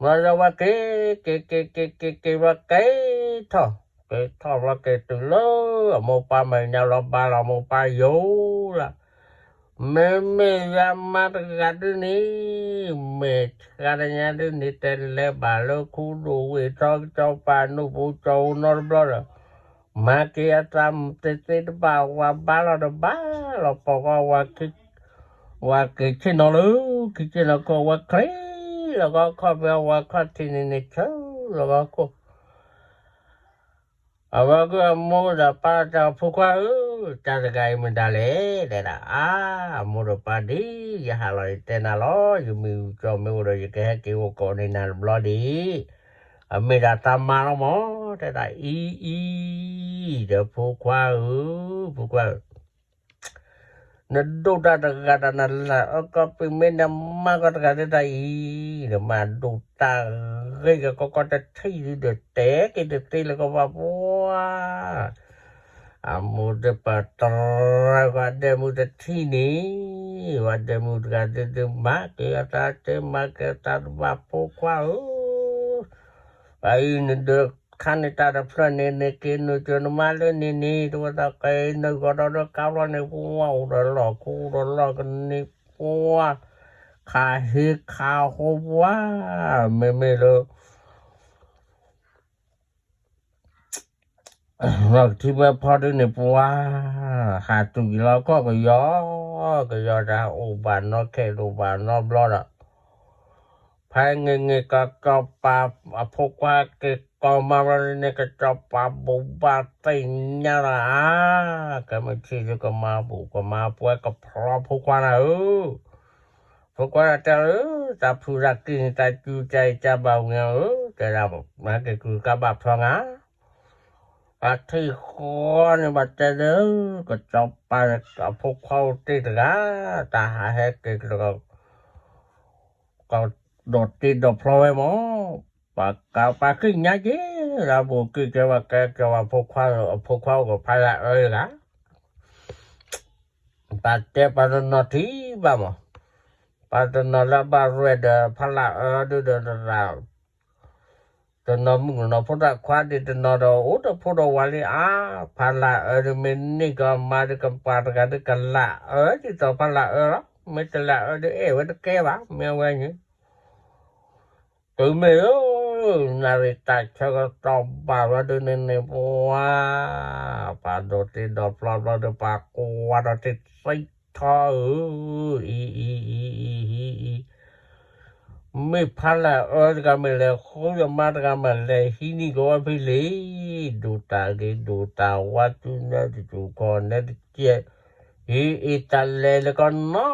ဘျီဒီးဝဲက့ၤ က့ၤက့ၤက့ၤက့ၤက့ၤဘျီက့ၤထီၣ်, က့ၤထီၣ်ဘျီက့ၤတုၤလၢ အမိၢ်ပၢ်မဲာ်ညါလီၤဘါလီၤမိၢ်ပၢ်ယိာ်လၢ, မ့မ့ၢ်ယွၤမါတဂၤဒုးန့ၣ်, မ့ၢ်ဆှါတညါဒုးန့ၣ် တဲလဲၤဘၣ်လၢခူဒိၣ်ဝ့ၢ်ထီကစီၤပၤနူၢ်ပူၤကၠီဧိၤနီတဘျီဒီး မၤက့ၤအသးတသ့တဘၣ် ဝၤဘါလီၤတဘၣ်လီၤ ပိာ်ကွၢ်ဝၤက့ၤဆ့ၣ်နီၤလၢ ခံဆ့ၣ်နီၤခိၣ် ဝဲချ့လီၤကီခီၣ်ဖဲဝၤခီၣ်ထံးန့ၣ်န့ၣ် ဆၢလီၤကီခိၣ်, အဝဲက့ၤအမိၢ်ဒီးပၢ်တၢ်ဖိခွါဧၢ, တၢ်တဂၤအံၤမတၤလဲၣ် တဲဒၣ် အါ အမိၢ်ဒီးပၢ်ဒ် ယဟးလီၤယတဲနၤလီၤ ယမ့ၢ်ကၠီမ့ၢ်အိၣ်ဒီး ယကဟဲက့ၤအိၣ်ကိးန့ၢ်နၤတဘျီဒံး, အမ့ၢ်ဒၣ်တၢ်မါလီၤမး တဲဒၣ်အံၤအံၤ, ဒီးဖိခွါဧၢ, ဖိခွါဧၢ နဒိၣ်တၢ်တဂၤတၢ်နလၢအကီၢ်ပံၤမ့ၢ်နမါကီၢ်တဂၤဒ်တၢ်အံၤ, နမၤဒိၣ်တၢ်ဂ့ၢ်ကီကီတထံၣ်ဒုးဒီး တဲက့ၤတသ့လၢကဘၣ်ပှၤ, အမိၢ်ဒီးပၢ်တရၢကီးဒဲးမုၢ်တထံၣ်န့ၣ်, ဝဲဒဲးမုၢ်တဂၤဒုးဒုး မၤက့ၤအသးတဲမၤက့ၤအသးတဘၣ်ဖိခွါဧၢ ပအံၤနဒၢးခါန့ၣ်တၢ်တဖျၢၣ်န့ၣ် နက့ၤနုာ်ကၢနမါလၢန့ၣ်န့ၣ် တဝဲသးက့ၤနုာ်ဂီၤဒီးဒီးကါဘျီန့ၣ် ပှၤအိၣ်ဒီးလီၢ်ခူဒီးလီၢ်ကန့ၢ်ပှၤ, ခးဟ့ခးဟိပှၤ, မ့မ့ၢ်လၢ လီၢ်ကထံဝဲဖီဒုးန့ၣ်ပှၤ, ဟးတုၤက့ၤလီၤကီၢ်ကယီ, ကယီတၢ်အိၣ်ဘၣ်နီၢ်ခဲဒိၣ်ဘၣ်နီၢ်ဘျီဒီး ဖဲန့ၣ်န့ၣ် ကစီၤပၤအဖိခွါက့ၤကိးမါဘျီန့ၣ် ကစီၤပၤဘိးဘၣ်သ့ၣ်ညါလီၤဧါ, ကမုၢ်ဆ့ၣ်ဒုးကမၤဘူၣ်ကမၤပှဲၤကဖျီဖိခွါနၤဧၢ, ဖိခွါတဲလၢ တၢ်ဖုးတၢ်ကံၢ်န့ၣ် တၢ်ကူတၢ်အံၤကဘၣ်ဝံၤဧၢ, တဲဒၣ် မၤက့ၤကုၢ်ကဘၣ်ဖျီငါ ပှၤထံၣ်ဃီန့ၣ် ဘၣ်တဲလၢ ကစီၤပၤအဖိခွါအိၣ်တ့ၢ်တဂၤ, တၢ်ဟးဟဲက့ၤကဒီး ကဒီးတ့ၢ်ဒီးဖျီဝဲမး, ပှၤကပာ်ကံၢ်ညါက့ၤ, လၢဘိးက့ၤကဲဝဲကဲကဲဝဲဖိခွါ, အဖိခွါအိၣ်ကဖးလၢအၢတဂၤ, ပှၤတဲပှၤတနီၤထံၣ်ဘၣ်မး, ပှၤတနီၤလၢဘၣ်ရဲၣ်ဒီးဖးလၢအၢဒုးဒီး တနီၤမုၣ်ကနီၤဖိတၢ်ခွါဒံး တနီၤဒီးအိၣ်ဒီးဖိဒီးဝၤလံဧါ, ဖးလၢအၢဒုးမ့ၢ်န့ၢ်ကီးမါဒုး ကပှၤတဂၤဒုးကလၢအၢဒ်သိးဖးလၢအၢလီၤ, မ့ၢ်တလၢအၢဒုးအဲၣ်ဝဲတကဲဘၣ်, မ့ၢ်အဝဲန့ၣ် တုၤမ့ၢ်ဧၢ, နၣ်ရံၣ်တၢ်ဆၢကတီၢ်ဘၣ်ဘျီဒုးန့ၣ်န့ၣ် ပှၤ, ပှၤဒိးတ့ဒိးဖျီဘျီဒုး ပှၤကိးဝဲဒီးတ့သံထီဧၢ, အံၤအံၤအံၤအံၤအံၤအံၤ, မ့ၢ်ဖးလၢအၢတဂၤမ့ၢ်လဲၤဃုယမါတဂၤမ့ၢ်လဲၤဟံးန့ၢ်ကဝီၤဖဲလဲၣ်, ဒိၣ်တၢ်ဂ့ၤဒိၣ်တၢ်ဝါ စုနဲတစူၢ်ခီၣ်နဲတကဲး ဟံးအံၤတၢ်လဲၤလၢကီၢ်နီ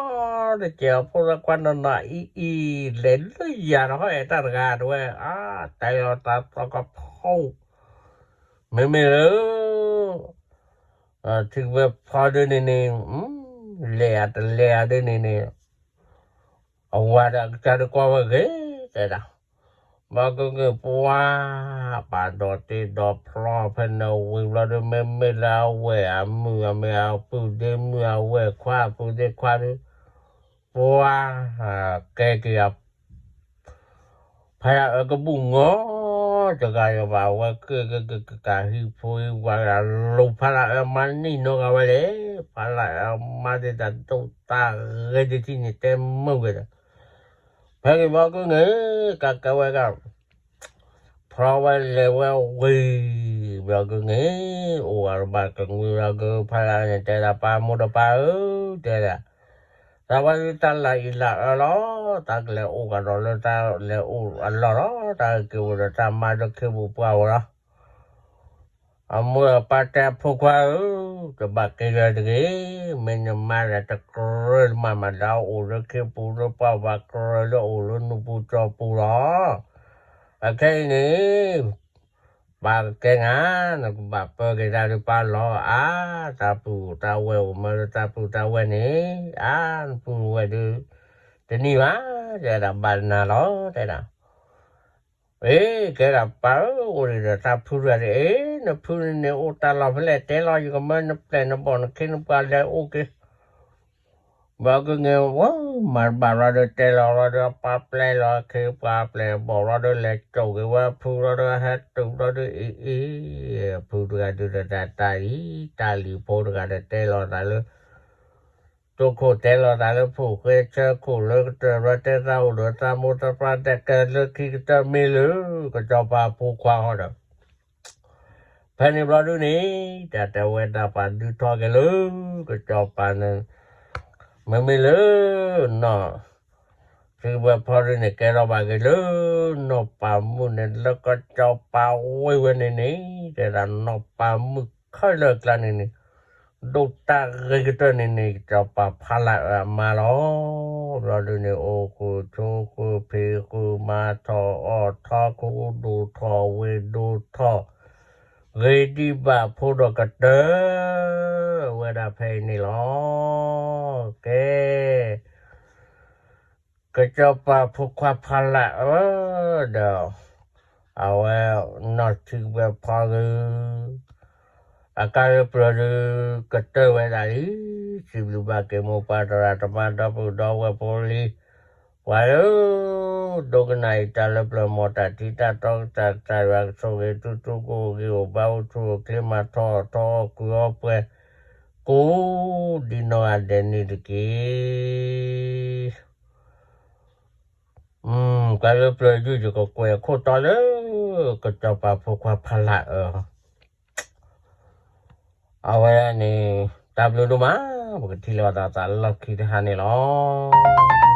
တစဲး အဖိသၣ်ခွါနီၢ်နီၢ်အံၤအံၤ လဲၤလၢယၤတဟီၣ်အဲၣ်တၢ်တဂၤတဝဲ အါ တဲလီၤတၢ်သီကဖီ မ့မ့ၢ်လၢ ထံဝဲဖီဒုးန့ၣ်န့ၣ် လဲၤအတလဲၤအဒုးန့ၣ်န့ၣ် အဝၤဒီးအကစၢ်ဒုးကွၢ်ဝဲဂ့ၤ တဲဒၣ် ဘၣ်ကဂ့ၤပှၤ ပာ်ဒိးတ့ဒိးဖျီဖဲန့ၣ်ဝံၤဘျီဒုး မ့မ့ၢ်လၢအဝဲၢ်အမုၣ်အမ့ၢ်အပုၢ်ဒ့မုၣ်အဝဲၢ်ခွါပုၢ်ဒ့ခွါဒုး ပှၤ ကဲက့ၤအ ဖါလၢအၢကဘူၣ်ငီၢ် တဂၤယဘၣ်ဝဲက့ၤက့ၤက့ၤက့ၤက့ၤဟံၣ်ဖိဟံၣ်ဝၤက့ၤ လိၤဖါလၢအၢမါန့ၢ်နီတဂၤဝဲလဲၣ်. ဖါလၢအၢမါသ့ၣ်တၢ်ဒိၣ်တၢ်ဂ့ၤတထံၣ်န့ၣ် တဲမုာ်ဝဲဒီး ဖဲန့ၣ်ဘျီက့ၤန့ၣ် ကကဲဝဲဒၣ် ဖျီဝဲလဲၤဝဲဝံၤ ဘျီက့ၤန့ၣ် အိၣ်ဂၤတဘၣ်ကငွံဘျီက့ၤ ဖါလၢအၢန့ၣ် တဲဒၣ်ပၢ်မိၢ်ဒီးပၢ်ဧၢ တဲဒၣ် တၢ်ဝဲဒၣ်တၢ်လၢအံၤလၢအၢလီၤ. တၢ်ကလဲၤအိၣ်ကဒီးလၢတၢ်လဲၤအိၣ်အလီၢ်လီၤ. တၢ်က့ၤအိၣ်ဒီးတၢ်မါဒီးခ့ပူၤပှၢ်ဧိၤလီၤ. အမိၢ်အပၢ်တဲအဖိခွါဧၢ, တဘၣ်က့ၤလၢၤတဂ့ၤ. မ့ၢ်နမါဒီးတကြၢးတမၤမၤဒီးအိၣ်လၢခ့ပူၤလၢပှၢ်ပူၤ ကြၢးလၢအိၣ်လၢနူးပူၤကၠီပူၤလီၤ. အခဲအံၤန့ၣ် ပၢ်ကကဲနၤ, နကဘၣ်ပၢက့ၤတၢ်ဒုးပၢ်လီၤ. အါ, တၢ်ပုၢ်တၢ်ဝဲၢ်အိၣ်မၢလၢတၢ်ပုၢ်တၢ်ဝဲၢ်န့ၣ်, အါ, နပုၢ်နဝဲၢ်ဒုး တနံၤဘၣ်, တဲဒၣ်ဘၣ်နၤလီၤ, တဲဒၣ်. အ့ ကဲဒၣ်ပၢ်ဧၢ, အိၣ်ဒံးဒီးတၢ်ဖုတဂၤဒ်အံၤ, နဖုန့ၣ်န့ၣ်အိၣ်တၢ်လီၢ်ဖဲလဲၣ်, တဲလီၤ ယကမၢနပျဲၢ်နဘီၣ်နခ့နပှၤလဲၤအိၣ်က့ၤ ဘျီက့ၤန့ၣ် ဝဲမၤတဘၣ်ဘျီဒီး တဲလီၤဘျီဒီး ပှၤပျဲၢ်လီၤခ့ပှၤပျဲၢ်ဘီၣ်ဘျီဒီး လဲၤစိာ်က့ၤဝဲဖုဘျီဒီး ဟဲတုၤဘျီဒီး အ့ အ့ ဖုတဂၤဒုးဒီးတၢ်တၢ်လံၤ, တၢ်လံၤဖိတဂၤဒီးတဲလီၤသးလၢ တိခိၣ်တဲလီၤသးလၢ ဖိၣ်ဃဲဆၢခိၣ်လၢကတၢၢ်ဘျီ တဲသးအိၣ်ဒီးတၢ်မိၢ်တၢ်ပၢ်ဒဲးကဲလၢခံကတၢၢ်မ့ၢ်လၢ ကစီၤပၤဖိခွါဃီဒီး ဖဲန့ၣ်ဘျီဒုန့ၣ် တၢ်တဲဝဲဒၣ်ပှၤဒုးထီၣ်က့ၤလၢ ကစီၤပၤန့ၣ် မ့မ့ၢ်လၢ နီၢ် ထံဝဲဖီဒုန့ၣ် ကဲထီၣ်ဘၣ်က့ၤလၢ နီၢ်ပၤမုၣ်န့ၣ် လၢကစီၤပၤဝ့ၢ်ဝဲန့ၣ်န့ၣ် တဲဒၣ်နီၢ်ပၤမုၣ်ခဲလၢာ်အကျါန့ၣ်န့ၣ် ဒိၣ်တၢ်ဂ့ၤကတၢၢ်န့ၣ်န့ၣ် ကစီၤပၤဖးလၢ်အၢအမါလီၤ. ဘျီဒုန့ၣ် အိၣ်ဃုာ်ဆိးဃုာ်ဖံးဃုာ်မၤ ထီၣ်အီၣ်ထီၣ် ခူဒိၣ်ထီၣ်ဝ့ၢ်ဒိၣ်ထီၣ် ဂ့ၤဒံးဘၣ်ဖိဒီးကတၢၢ် ဝဲဒၣ်ဖဲအံၤန့ၣ်လီၤ. ကဲ ကစီၤပၤဖိခွါဖးလၢ်အၢ ဒီး အဝဲ နီၢ်ထံဝဲဖီဒု အကါလၢပျၢၤဒု ကတၢၢ်ဝဲဒၣ်လံ. စံးဘျုးဘၣ်က့ၤမိၢ်ပၢ်သရၣ်သမါဒီပုၢ်ဒီဝဲၢ်ဖိလံ ပှၤလၢ ဒိကနၣ်အံၤတၢ်လၢပျၢၤ မ်တၢ်ထံတၢ်တီကစၢ် ကစၢ်ယွၤကဆိၣ်ဂ့ၤ ထူထူကအိၣ်ဂံၢ်အိၣ်ဘါ အိၣ်ဆူၣ်အိၣ်ချ့ မၤထီၣ်အီၣ်ထီၣ်အီၣ်ကုၢ်အီပှဲၤ ကိးဒံနီၢ်ဂၤဒဲးန့ၣ်တက့ၢ်. ပှၤလၢပျၢၤဒု ယကကွဲးအခိၣ်တီလၢ ကစီၤပၤဖိခွါဖးလၢ်အၢ အဝဲန့ၣ် တၢ်ဘျုးဒိၣ်မး ပကထံၣ်လိာ်သးသးလီၢ်ခံတဟါန့ၣ်လီၤ.